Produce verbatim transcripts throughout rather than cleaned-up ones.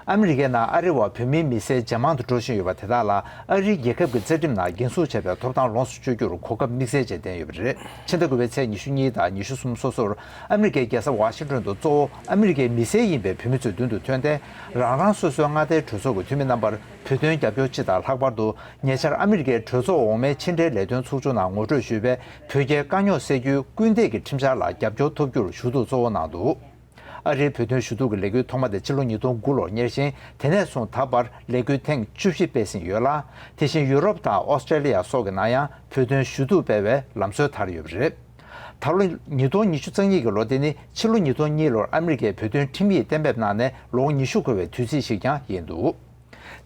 ཨ་མི་རི་ཀའི་ནང་ཨ་རི་བ་བོད་མིའི་མི་སེར་ཇེ་མང་དུ་འགྲོ་བཞིན་ཡོད་པ་དེ་དག་ལ་ཨ་རིའི་རྒྱལ་ཁབ་ཀྱི་རྩ་ཁྲིམས་ནང་འགན་སྲུང་བྱས་པའི་ཐོབ་ཐང་ལོངས་སུ་སྤྱོད་རྒྱུར་གོ་སྐབས་དམིགས་བསལ་ཅིག་བསྟན་ཡོད་པ་རེད། ཕྱི་ཟླ་དགུ་པའི་ཚེས་ཉི་ཤུ་གཉིས་དང་ཉི་ཤུ་གསུམ་སོ་སོར་ཨ་མི་རི་ཀའི་རྒྱལ་ས་ཝ་ཤིང་ཏོན་དུ་གཙོ་བོ་ཨ་མི་རི་ཀའི་མི་སེར་ཡིན་པའི་བོད་མི་ཚོའི་མདུན་དུ་ཐོན་ཏེ། རང་རང་སོ་སོའི་མངའ་སྡེའི་གྲོས་ཚོགས་ཀྱི་འཐུས་མི་རྣམ་པར་བོད་དོན་རྒྱབ་སྐྱོར་སྤྱི་དང་ལྷག་པར་དུ་ཉེ་ཆར་ཨ་མི་རི་ཀའི་གྲོས་ཚོགས་འོག་མའི་ཕྱི་འབྲེལ་ལས་དོན་ཚོགས་ཆུང་ནང་ངོ་སྤྲོད་ཞུས་པའི་བོད་རྒྱའི་དཀའ་རྙོག་སེལ་རྒྱུའི་སྐུལ་འདེད་ཀྱི་ཁྲིམས་འཆར་ལ་རྒྱབ་སྐྱོར་ཐོབ་རྒྱུར་ཞུ་གཏུག་གཙོ་བོ་གནང་འདུག་ཨ་རིའི་བོད་དོན་ཞུ་གཏུག་གི་ལས་འགུལ་ཐོག་མ་དེ་ཕྱི་ལོ་ཉིས་སྟོང་དགུ་ལོར་གཉེར་ཞིང་། དེ་ནས་བཟུང་ད་བར་ལས་འགུལ་ཐེངས་བཅུ་བཞི་སྤེལ་ཟིན་ཡོད་ལ། དེ་བཞིན་ཡུ་རོབ་དང་ཨོ་སི་ཀྲེ་ལི་ཡ་སོགས་ཀྱི་ནང་ཡང་བོད་དོན་ཞུ་གཏུག་སྤེལ་བའི་ལམ་སྲོལ་དར་ཡོད་པ་རེད། ད་ལོ་ཉིས་སྟོང་ཉི་ཤུ་རྩ་གཉིས་ཀྱི་ལོ་དེ་ནི་ཕྱི་ལོ་ཉིས་སྟོང་གཉིས་ལོར་ཨ་མི་རི་ཀའི་བོད་དོན་ཁྲིམས་ཡིག་གཏན་འབེབས་གནང་ནས་ལོ་ངོ་ཉི་ཤུ་འཁོར་བའི་དུས་ཚིགས་ཤིག་ཀྱང་ཡིན་འདུག་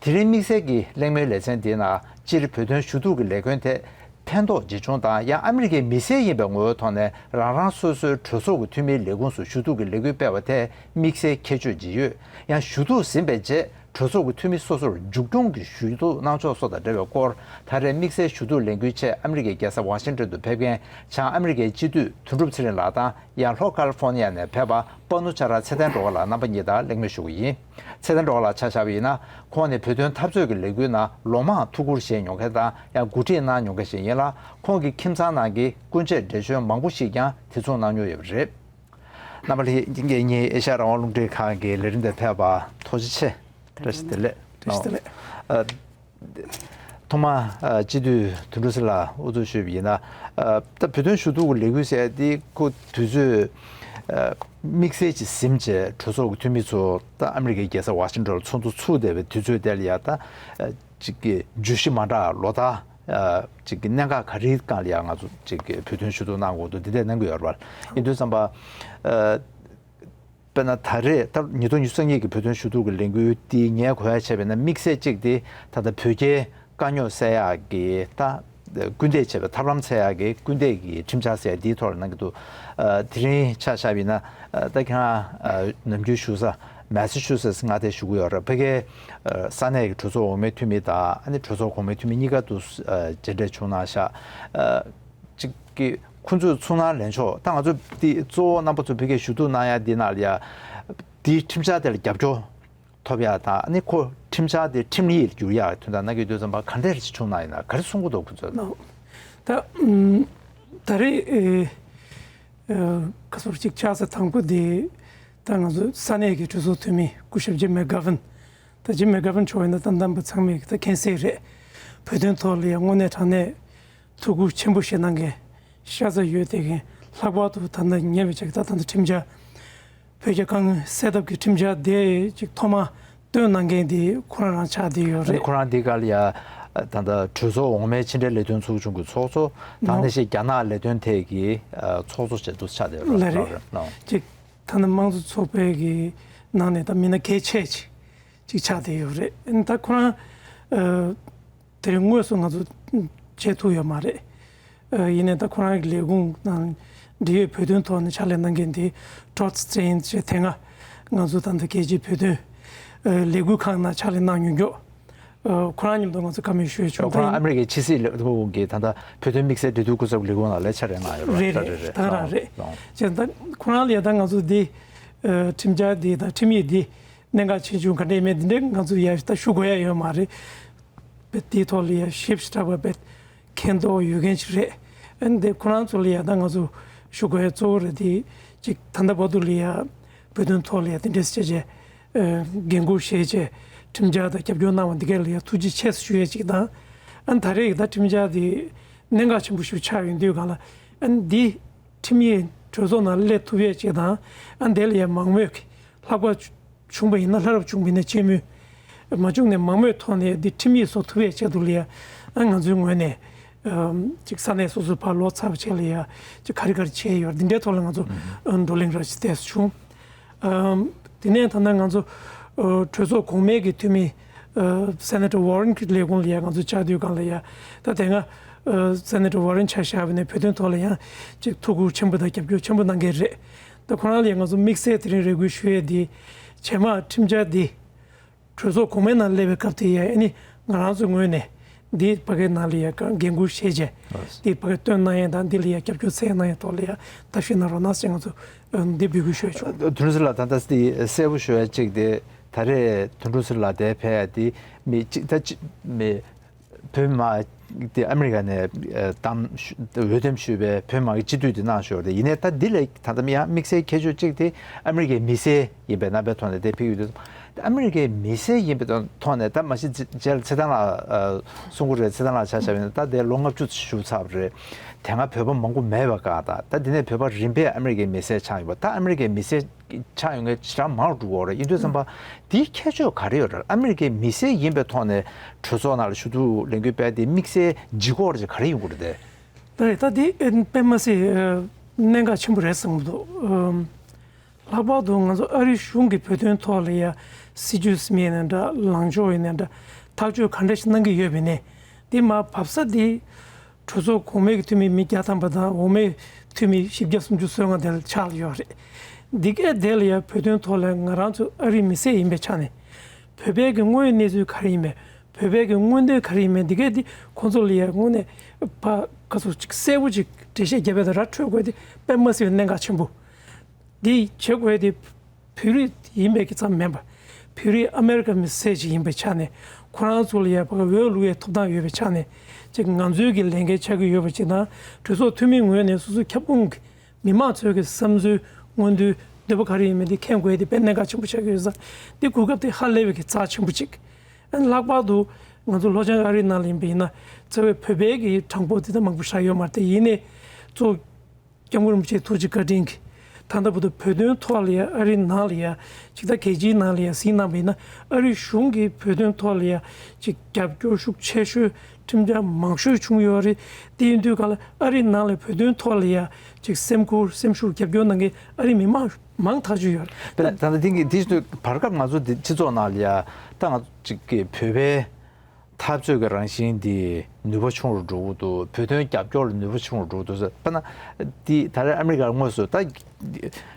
དེ་རིང་དམིགས་བསལ་གྱི་གླེང་མོལ་ལེ་ཚན་འདིའི་ནང་སྤྱིར་བོད་དོན་ཞུ་གཏུག་གི་ལས་འགུལ་དེ་ཕན་ཐོགས་ཇི་བྱུང་དང་། ཡང་ཨ་མི་རི་ཀའི་མི་སེར་ཡིན་པའི་ངོ་བོའི་ཐོག་ནས་རང་རང་སོ་སོའི་གྲོས་ཚོགས་ཀྱི་འཐུས་མིའི་ལས་ཁུངས་སུ་ཞུ་གཏུག་གི་ལས་འགུལ་སྤེལ་བ་དེ་དམིགས་བསལ་ཁྱད་ཆོས་ཅིག་ཡོད། ཡང་ཞུ་གཏུག་ཟིན་པའི་རྗེས་གྲོས་ཚོགས་ཀྱི་འཐུས་མི་སོ་སོར་མཇུག་སྐྱོང་གི་ཞུ་གཏུག་གནང་ཕྱོགས་སོགས་དང་འབྲེལ་བའི་སྐོར། ད་རེས་དམིགས་བསལ་ཞུ་གཏུག་ལས་འགུལ་ཆེད་ཨ་མི་རི་ཀའི་རྒྱལ་ས་ཝ་ཤིང་ཏོན་དུ་ཕེབས་མཁན་བྱང་ཨ་མི་རི་ཀའི་སྤྱི་འཐུས་དོན་གྲུབ་ཚེ་རིང་ལགས་དང་། ཡང་ལྷོ་ཁ་ལི་ཧྥོ་ནི་ཡ་ནས་ཕེབས་པ་པ་ནུ་ཆ་ར་ཚེ་བརྟན་སྒྲོལ་དཀར་ལགས་རྣམ་པ་གཉིས་དང་གླེང་མོལ་ཞུ་གི་ཡིན། ཚེ་བརྟན་སྒྲོལ་དཀར་ལགས་ཆ་བཞག་པ་ཡིན་ན། ཁོང་ནི་བོད་དོན་འཐབ་རྩོད་ཀྱི་ལས་འགུལ་ནང་ལོ་མང་ཐུགས་ཁུར་བཞེས་མྱོང་མཁན་དང་། ཡང་འགོ་ཁྲིད་གནང་མྱོང་མཁན་ཞིག་ཡིན་ལ། ཁོང་གི་ཁྱིམ་ཚང་ནང་གི་སྐུ་མཆེད་བགྲེས་གཞོན་མང་པོ་ཞིག་ཀྱང་དེ་མཚུངས་གནང་མྱོང་ཡོད་པ་རེད། རྣམ་པ་ལྷན་རྒྱས་གཉིས་ཨེ་ཤ་ཡ་རང་དབང་རླུང་འཕྲིན་ཁང་གི་ལས་རིམ་དུ་ཕེབས་པ་ཐུགས་རྗེ་ཆེ། བཀྲ་ཤིས་བདེ་ལེགས། བཀྲ་ཤིས་བདེ་ལེགས། ཨ། ཐོག་མར་ཨ་སྤྱི་འཐུས་དོན་གྲུབ་ཚེ་རིང་ལགས་དབུ་འཛུགས་ཞུས་པ་ཡིན་ན། ཨ་ད་བོད་དོན་ཞུ་གཏུག་གི་ལས་འགུལ་ཟེར་ཡ་དེ་ཁོ་དུས་ཚོད་ཨ་དམིགས་བསལ་ཅིག་ཟིན་བྱས་གྲོས་ཚོགས་ཀྱི་འཐུས་མི་ཚོ་ད་ཨ་མི་རི་ཀའི་རྒྱལ་ས་ཝ་ཤིང་ཏོན་ལ་ཚོགས་འདུ་ཚུགས་བསྡད་པའི་དུས་ཚོད་དེ་ལ་ཡ་ད་ཨ་ཅིག་གི་བརྗོད་གཞི་མ་འདྲ་ལོ་ལྟར་ཨ་ཅིག་གི་གནད་འགག་ག་རེའི་སྒང་ལ་ཡ་ང་ཚོ་ཅིག་གི་བོད་དོན་ཞུ་གཏུག་གནང་དགོས་འདུག་འདི་འདྲ་གནང་གི་ཡོད་རེད་པ། ཡིན་དུས་ཙམ་པ་ཨ། དཔེར་ན་ད་རེས་ད་ཉིས་སྟོང་ཉི་ཤུ་རྩ་གཉིས་ཀྱི་བོད་དོན་ཞུ་གཏུག་གི་ལས་འགུལ་འདི་ངས་གོ་ཡ་བྱས་པ་ཡིན་ན་དམིགས་བསལ་གཅིག་དེ་ད་ལྟ་བོད་རྒྱའི་དཀའ་རྙོག་སེལ་ཡག་གི་ད་སྐུལ་འདེད་བྱེད་པའི་ཐབས་ལམ་འཚོལ་ཡག་གི་སྐུལ་འདེད་ཀྱི་ཁྲིམས་འཆར་ཟེར་ཡ་འདིའི་ཐོག་ལ་གནང་གི་འདུག་ཨ་དེ་རིང་ཆ་བཞག་པ་ཡིན་ན་ཨ་ད་ཁྱེད་རང་ཨ་ནམ་རྒྱུན་བཞུགས་ས་མེ་ས་ཆུ་སེ་ཊི་མངའ་སྡེ་བཞུགས་ཀྱི་ཡོད་རེད། ཕ་གིའི་ཨ་ས་གནས་ཀྱི་གྲོས་ཚོགས་འོག་མའི་འཐུས་མི་དང་ཨ་ནི་གྲོས་ཚོགས་གོང་མའི་འཐུས་མི་གཉིས་ཀ་དུ་ཨ་མཇལ་འཕྲད་བྱུང་གནང་ཤག་ཨ་གཅིག་གི་ཁོང་ཚོས་ཚུར་སྣང་ལེན་ཕྱོགས་ད་ང་ཚོ་འདི་གཙོ་བོ་རྣམ་པ་ཚོ་ཕ་གིར་ཞུ་གཏུག་གནང་ཡ་འདི་ནང་ལ་ཡ་འདིའི་ཁྲིམས་འཆར་དེ་ལ་རྒྱབ་སྐྱོར་ཐོབ་ཡ་དང་ཨ་ནི་ཁོ་ཁྲིམས་འཆར་དེ་ཁྲིམས་ཡིག་ལ་འགྱུར་ཡ་དོན་དག་གནང་གི་ཡོད་དུས་ཙམ་པ་ག་འདྲ་རེ་བྱུང་གནང་ཡིན་ན་ག་རེ་གསུང་གི་འདུག་ཁོང་ཚོས། ད་ད་རེས་ཨེ་ཨེ་ཁ་སོར་གཅིག་ཆགས་ས་དང་པོ་དེ་ད་ང་ཚོ་ས་གནས་ཀྱི་གྲོས་ཚོགས་འཐུས་མི་སྐུ་ཞབས་ཇིམ་མེག་གྷ་ཝིན། ད་ཇིམ་མེག་གྷ་ཝིན་མཆོག་ཡིན་ན་ད་རྣམ་པ་ཚང་མས་ད་མཁྱེན་གསལ་རེད། བོད་དོན་ཐོག་ལ་ཡང་དངོས་གནས་དྲང་གནས་ཐུགས་ཁུར་ཆེན་པོ་བཞེས་གནང་མཁན་ཤ་ཚ་ཡོད་དེ་མཁན། ལྷག་པར་དུ་ད་ལྟ་ཉེ་བའི་ཆར་ད་ད་ལྟ་ཁྲིམས་འཆར་བོད་རྒྱ་དཀའ་ངལ་སེལ་ཐབས་ཀྱི་ཁྲིམས་འཆར་དེ་ཅིག་ཐོག་མ་བཏོན་གནང་མཁན་དེ་ཁོ་རང་རང་ཆགས་བསྡད་ཡོད་རེད། ཁོ་རང་འདི་ག་ལ་ཡ་ད་ལྟ་གྲོས་ཚོགས་འོག་མའི་ཕྱི་འབྲེལ་ལས་དོན་ཚོགས་ཆུང་གི་ཚོགས་གཙོ་དང་ནང་བཞིན་རྒྱ་ནག་ལས་དོན་ཐད་ཀྱི་ཚོགས་གཙོ་བྱས་འདུག་ཆགས་བསྡད་ཡོད་རེད། ལགས་རེད། ཅིག་ད་ནི་དམངས་གཙོ་ཚོགས་པའི་གི་ནང་ནས་ད་མི་སྣ་གལ་ཆེ་ཅིག་ཅིག་ཆགས་བསྡད་ཡོད་རེད། ད་ཁོ་རང་ཨ་དེ་རིང་དངོས་སུ་ང་ཚོ་མཇལ་ཐུབ་ཡོད་མ་རེད། ཨ་ཡིན་ནའི་ད་ཁོ་རང་གི་ལས་ཁུངས་ནང་འབྲེལ་ཡོད་བོད་དོན་ཐོག་ནས་ཕྱག་ལས་གནང་མཁན་དེ་ཊོཌ་སི་ཊེན་ཞེས་དེ་སྔ་ང་ཚོ་ད་ལྟ་རྒྱལ་སྤྱིའི་བོད་དོན་ཨ་ལས་འགུལ་ཁང་ནང་ཕྱག་ལས་གནང་མྱོང་མྱོང་། ཨ་ཁོ་རང་མཉམ་དུ་ང་ཚོ་བཀའ་མོལ་ཞུས་བྱུང་། ཁོ་རང་ཨ་མི་རི་ཀའི་ཕྱི་སྲིད་ལས་ཁུངས་ཀྱི་ད་ལྟ་བོད་དོན་དམིགས་བསལ་འབྲེལ་མཐུད་སྐུ་ཚབ་ལས་ཁུངས་ནང་ལས་འཆར་རེ་གནང་ཡོད་རེད། རེད་རེད། ད་ག་རང་རེད། བྱས་ཙང་ཁོ་རང་ལ་ཡ་ད་ང་ཚོ་འདི་ཨ་ཁྲིམས་འཆར་འདི་དང་ཁྲིམས་ཡིག་འདི་གནད་འགག་ཆེ་ཆུང་ག་འདྲ་ཡིན་མིན་འདི་འདྲ་ང་ཚོ་ཡ་ད་ཞུ་དགོས་ཡ་ཡོད་མ་རེད། བེད་དེའི་ཐོག་ལ་ཡ་ཞིབ་ཞིབ་ཕྲ་བ་བེད་མཁྱེན་རྟོགས་ཡོད་མཁན་ཞིག་རེད། ཨ་ནི་དེ་ཁོ་རང་ཚོ་ལ་ཡ་ད་ང་ཚོ་ཞུ་དགོས་ཡ་གཙོ་བོ་རེད། དེ་ཅིག་ད་ལྟ་བར་དུ་ལ་ཡ་བོད་དོན་ཐོག་ལ་ཡ་དེ་འདྲས་བྱས་བྱས་ཨ་འགན་འཁུར་བཞེས་བྱས་ཁྲིམས་འཆར་དང་རྒྱབ་སྐྱོར་གནང་བ་འདི་གས་ལ་ཡ་ཐུགས་རྗེ་ཆེ་ཞུ་ཡས་ཅིག་དང་། ཨ་ནི་ད་རེས་ད་ཁྲིམས་འཆར་དེ་གནད་འགག་ཆེན་པོ་ཞིག་ཆགས་ཡོང་དུས་སྒང་ལ་ཨ་ནི་འདི་ཁྲིམས་ཡིག་གྲོས་ཚོགས་ནང་སླེབས་ཐུབ་ཡས་ཅིག་དང་། ཨ་ནི་དེ་ལ་ཡ་མང་མོས་ཀྱི་ལྷག་པར་བྱུང་བ་ཡིན་ན་ལྷ་རབ་བྱུང་བ་ཡིན་ན་ཆེས་མོས། མ་བྱུང་ནས་མང་མོས་ཐོག་ནས་འདི་ཁྲིམས་ཡིག་བཟོ་ཐུབ་ཡས་ཆེད་དུ་ལ་ཡ་ཨ་ང་ཚོའི་ངོས་ནས་ཨམ་ཅིག་ས་གནས་སོ་སོའི་ཕར་ལོག་ཚར་བ་བྱས་ལ་ཡ་ཅིག་ག་རེ་ག་རེ་བྱས་ཡོད་འདི་འདྲའི་ཐོག་ལ་ང་ཚོ་ཨ་བགྲོ་གླེང་ར་ཅིག་བལྟས་སུ་བྱུང་། ཨམ་དེ་ནས་ད་ལྟ་ང་ཚོ་ཨ་གྲོས་ཚོགས་གོང་མའི་གི་འཐུས་མི་ཨ་སེ་ནེ་ཊར་ཝོ་རེན་གྱི་ལས་ཁུངས་ལ་ཡ་ང་ཚོ་བཅར་དུས་སྒང་ལ་ཡ་ད་དེ་སྔ་ཨ་སེ་ནེ་ཊར་ཝོ་རེན་ཆ་བཞག་པ་ཡིན་ན་བོད་དོན་ཐོག་ལ་ཡང་ཅིག་ཐུགས་ཁུར་ཆེན་པོ་དང་རྒྱབ་སྐྱོར་ཆེན་པོ་གནང་མཁན་རེད། ད་ཁོ་རང་ལ་ཡ་ང་ཚོ་དམིགས་བསལ་དེ་རིང་རེ་སྐུལ་ཞུ་ཡས་འདི་རྗེས་མ་ཁྲིམས་འཆར་འདི་གྲོས་ཚོགས་གོང་མའི་ནང་སླེབས་པའི་སྐབས་དེ་ཡ་ཨ་ནི་ང་རང་ཚོའི་ངོས་ནས་འདི་ཕ་གིའི་ནང་ལ་ཡ་འགན་འཁུར་བཞེས་བྱས་འདི་ཕ་གིར་བཏོན་གནང་ཡས་དང་འདི་ལ་ཡ་རྒྱབ་སྐྱོར་འཚོལ་གནང་ཡས་ཐོག་ལ་ཡ་ཐབས་ཤེས་གནང་རོགས་གནང་ཞེས་ང་ཚོ་འདི་འབོད་སྐུལ་ཞུ་ཡས་བྱུང་། དོན་ཚེ་ལགས་ད་ལྟ་འདི་གསལ་པོ་ཞུ་ཡ་གཅིག་དེ་ ད་རེས་དོན་གྲུབ་ཚེ་རིང་ལགས་འདིར་ཕེབས་ཡ་དེ་མི་གཅིག་ད་གཅིག་མི་བོད་མི་མང་དེ་ཨ་མི་རི་ཀ་ནས་ཨ་གཏམ་ཞུ་འོས་འདེམས་ཞུས་པའི་བོད་མི་མང་གི་སྤྱི་འཐུས་དེ་གནང་ཞོར་དེ་ཡིན་ནའི་ད་འདི་ལས་ད་ལྟ་ཡང་དམིགས་བསལ་ཁྱད་ཆོས་གཅིག་དེ་ཨ་མི་རི་ཀའི་མི་སེར་ཡིན་པའི་རྣམ་པའི་ཐོག་ནས་དེ་ཕེབས་ཡོད་དུས། ཨ་མི་རི་ཀའི་མི་སེར་ཡིན་པའི་ཐོག་ནས་ད་མ་གཞི་རྗེས་ལ་ཚེ་བརྟན་ལགས་གསུང་གི་རེད། ཚེ་བརྟན་ལགས་ཆ་བཞག་པ་ཡིན་ན་ད་དེ་ལོ་ལྔ་བཅུ་བཞུགས་ཚར་བ་རེད། དེ་སྔ་བོད་པ་མང་པོ་མེད་པ་ག་ད་ད་དེ་ནས་བོད་པ་རིམ་པས་ཨ་མི་རི་ཀའི་མི་སེར་ཆགས་ཡོད་པ། ད་ཨ་མི་རི་ཀའི་མི་སེར་ཆགས་ཡོང་མཁན་ཞེ་དྲག་མང་རུ་འགྲོ་གི་ཡོད་རེད། ཡིན་དུས་ཙམ་པ་དེའི་ཁྱད་ཆོས་ག་རེ་ཡོད་རེད། ཨ་མི་རི་ཀའི་མི་སེར་ཡིན་པའི་ཐོག་ནས་གྲོས་ཚོགས་ནང་ལ་ཞུ་གཏུག་ལས་འགུལ་སྤེལ་དེ་དམིགས་བསལ་ལྗིད་ཁོག་ཅིག་ག་རེ་ཡོང་གི་རེད་དེ། ད་རེད། ད་དེ་དཔེ་མ་སྲིད་གནད་འགག་ཆེན་པོ་རེད་བསམ་གྱི་འདུག་ལྷག་པར་དུ་ང་ཚོ་ཨ་རི་གཞུང་གིས་བོད་དོན་ཐོག་ལ་ཡ་སྲིད་ཇུས་ཟིན་ཡིན་ན་འདྲ། ལངས་ཕྱོགས་ཡིན་ན་འདྲ། ཐག་གཅོད་ག་འདྲ་ཞིག་གནང་གི་ཡོད་པ་ཡིན་ནའི་དེ་མར་བབས་ས་དེ་གྲོས་ཚོགས་གོང་མའི་འཐུས་མི་མི་བརྒྱ་ཐམ་པ་དང་འོག་མའི་འཐུས་མི་བཞི་བརྒྱ་སུམ་ཅུ་སོ་ལྔ་དེ་ལ་ཆགས་ཡོད་རེད། འདི་གའི་དེ་ལ་ཡ་བོད་དོན་ཐོག་ལ་ང་རང་ཚོ་ཨ་རིའི་མི་སེར་ཡིན་པའི་ཆ་ནས་བོད་པའི་གི་དངོས་ཡོད་གནས་ཚུལ་ག་རེ་ཡིན་མིན། བོད་པའི་གི་མངོན་འདོད་ག་རེ་ཡིན་མིན། འདི་གའི་འདི་ཁོང་ཚོ་ལ་ཡ་དངོས་གནས་ཕར་ག་ཚོད་ཅིག་གསལ་པོ་ཅིག་འགྲེལ་བཤད་རྒྱབ་ཡ་དང་ར་འཕྲོད་དགོས་དེ་དཔེ་མ་སྲིད་པའི་གནད་འགག་ཆེན་པོ། འདི་བྱེད་དགོས་དེ་བོད་རིགས་ཡིན་པའི་གི་ཙམ་མིན་པ། བོད་རིགས་ཨ་མེ་རི་ཀ་མི་སེར་ཅིག་ཡིན་པའི་ཆ་ནས་ཁོ་རང་ཚོ་ལ་ཡ་ཕར་འོས་བླུག་ཡའི་ཐོབ་ཐང་ཡོད་པའི་ཆ་ནས་ཅིག་ང་ཚོའི་གི་ལས་འགན་ཆགས་ཀྱི་ཡོད་པ་ཅིག་དང་། གྲོས་ཚོགས་འཐུས་མིའི་ངོས་ནས་སོ་སོའི་ཁྱབ་ཁོངས་ཀྱི་མི་མང་ཚོའི་གི་བསམ་ཚུལ་མངོན་འདོད་འདོད་པ་ག་རེ་ཡིན་མིན་དེ་མཁྱེན་དགོས་དེ་དཔེ་གནད་འགག་ཆེན་པོ་ཆགས་ཀྱི་ཡོད་ཙང་། འདི་གོ་སྐབས་དེ་ཧ་ལས་པའི་གི་རྩ་ཆེན་པོ་ཅིག་ཨ་ནི་ལྷག་པར་དུ་ང་ཚོ་ལྷོ་བྱང་ཨ་རིའི་ནང་ལ་ཡིན་པ་ཡིན་ན་རྩ་བའི་བོད་པའི་གི་གྲངས་འབོར་དེ་ད་མང་པོ་ཞིག་ཡོད་མ་རེད་དེ། ཡིན་ནའི་གཙོ་སྐྱབས་མགོན་རིན་པོ་ཆེའི་ཐུགས་རྗེ་བཀའ་དྲིན་གྱིས་ད་ལྟ་བར་དུ་བོད་དོན་ཐོག་ལ་ཡ་ཨ་རིའི་ནང་ལ་ཡ་ཅིག་ད་རྒྱལ་སྤྱིའི་ནང་ལ་ཡ་གཟིགས་གནང་བ་ཡིན་ན་ཨ་རིའི་གཞུང་གིས་བོད་དོན་ཐོག་ལ་ཡ་ཅིག་རྒྱབ་སྐྱོར་ཤུགས་ཆེ་ཤོས་ཁྲིམས་འཆར་མང་ཤོས་བྱུང་ཡོད་རེད། དེ་ཡིན་དུས་ག་ལ་ཨ་རིའི་ནང་ལ་བོད་དོན་ཐོག་ལ་ཡ་ཅིག་སེམས་ཁུར་སེམས་ཤུགས་རྒྱབ་སྐྱོར་གནང་མཁན་ཨ་རིའི་མི་མང་མང་ཐག་ཆོད་ཡོད་རེད། དཔེར་ན་ད་ལྟ་དེང་གི་དེ་བཞིན་དུ་བར་སྐབས་ང་ཚོ་འདི་སྤྱི་ཚོགས་ནང་ལ་ཡ་ད་ང་ཚོ་ཅིག་གི་བོད་པའི་འཐབ་རྩོད་ཀྱི་རང་བཞིན་འདི་ནུས་པ་ཆུང་རུ་འགྲོ་གི་འདུག་བོད་དོན་རྒྱབ་སྐྱོར་ལ་ནུས་པ་ཆུང་རུ་འགྲོ་གི་འདུག་ཟེར། དཔེར་ན་འདི་ད་རེས་ཨ་མི་རི་ཀར་དངོས་སུ་ད་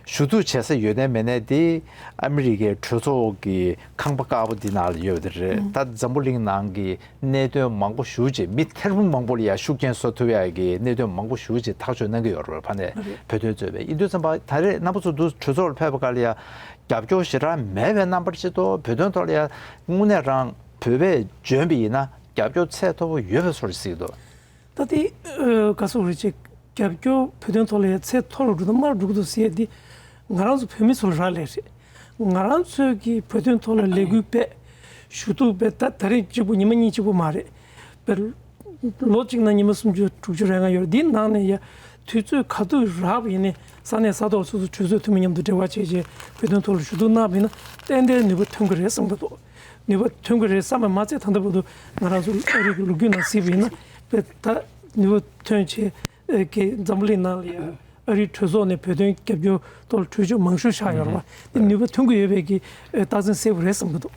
ཞུ་གཏུག་བྱེད་ས་ཡོད་ནའི་མེད་ནའི་དེ་ཨ་མི་རི་ཀའི་གྲོས་ཚོགས་ཀྱི་ཁང་པ་དཀར་པོ་འདི་ནང་ལ་ཡོད་པ་དེ་རེད། ད་འཛམ་བུ་གླིང་ནང་གི་གནད་དོན་མང་པོ་ཞེ་ཅིག་མི་ཐེར་འབུམ་མང་པོ་ལ་ཡ་ཤུགས་རྐྱེན་བཟོ་ཐུབ་ཡ་གི་གནད་དོན་མང་པོ་ཞེ་ཅིག་ཐག་གཅོད་གནང་གི་ཡོད་རེད། ཕ་ནས་བོད་དོན་གཙོས་པའི་ཡིན་དུས་ཙམ་པ་ད་རེས་རྣམ་པ་ཚོ་འདུ་གྲོས་ཚོགས་ལ་ཕེབས་པ་ག་ལ་ཡ་རྒྱབ་སྐྱོར་ཞེ་དྲག་མེད་པའི་རྣམ་པ་ཅིག་འདུག་བོད་དོན་ཐོག་ལ་ཡ་དངོས་གནས་རང་བོད་པས་འཇོན་པ་ཡིན་ན་རྒྱབ་སྐྱོར་ཚད་མཐོ་པོ་ཡོད་པའི་བཟོ་འདྲ་ཞིག་འདུག་ད་དེ་ག་སོག་རེད་ཅེས་རྒྱབ་སྐྱོར་བོད་དོན་ཐོག་ལ་ཡ་ཚད་མཐོ་རུ་འགྲོ་དང་དམའ་རུ་འགྲོ་གི་འདུག་ཟེར་ཡ་དེ་ང་རང་ཚོ་བོད་མི་ཚོ་ལ་རག་ལས་རེད། ང་རང་ཚོས་ཀྱི་བོད་དོན་ཐོག་ལ་ལས་འགུལ་སྤེལ་ཞུ་གཏུག་སྤེལ་ད་ད་རིང་གཅིག་པུ་ཉི་མ་གཉིས་གཅིག་པུ་མ་རེད། དཔེར་ལོ་གཅིག་ནང་ཉི་མ་སུམ་ཅུ་དྲུག་ཅུ་རེ་ལྔ་ཡོད་རེད། འདིའི་ནང་ནས་ཡ་དུས་ཚོད་ག་དུས་རག་པ་ཡིན་ནའི་ས་གནས་ས་ཐོག་སོ་སོ་གྲོས་ཚོགས་འཐུས་མི་མཉམ་དུ་འབྲེལ་བ་བྱས་རྗེས་བོད་དོན་ཐོག་ལ་ཞུ་གཏུག་གནང་བ་ཡིན་ན་ཏན་ཏན་ནུས་པ་ཐོན་གྱི་རེད་བསམ་གྱི་འདུག་ནུས་པ་ཐོན་གྱི་རེད་བསམ་པ་མ་ཚད་ད་ལྟ་བར་དུ་ང་རང་ཚོ་ཨ་རི་གི་ལོ་རྒྱུས་ནང་གཟིགས་པ་ཡིན་ན་དཔེ་ད་ནུས་པ་ཐོན་བྱས་ཨེ་གི་འཛམ་བུ་གླིང་ནང་ལ་ཡ་ཨ་རིའི་གྲོས་ཚོགས་ནས་བོད་དོན་རྒྱབ་སྐྱོར་ཐོག་ལ་གྲོས་ཆོད་མང་ཤོས་བཞག་ཡོད་རེད་བ། དེ་ནུས་པ་ཐོན་གྱི་ཡོད་པའི་གི་ཨེ་རྟགས་མཚན་གསལ་པོ་རེད་བསམ་གྱི་འདུག་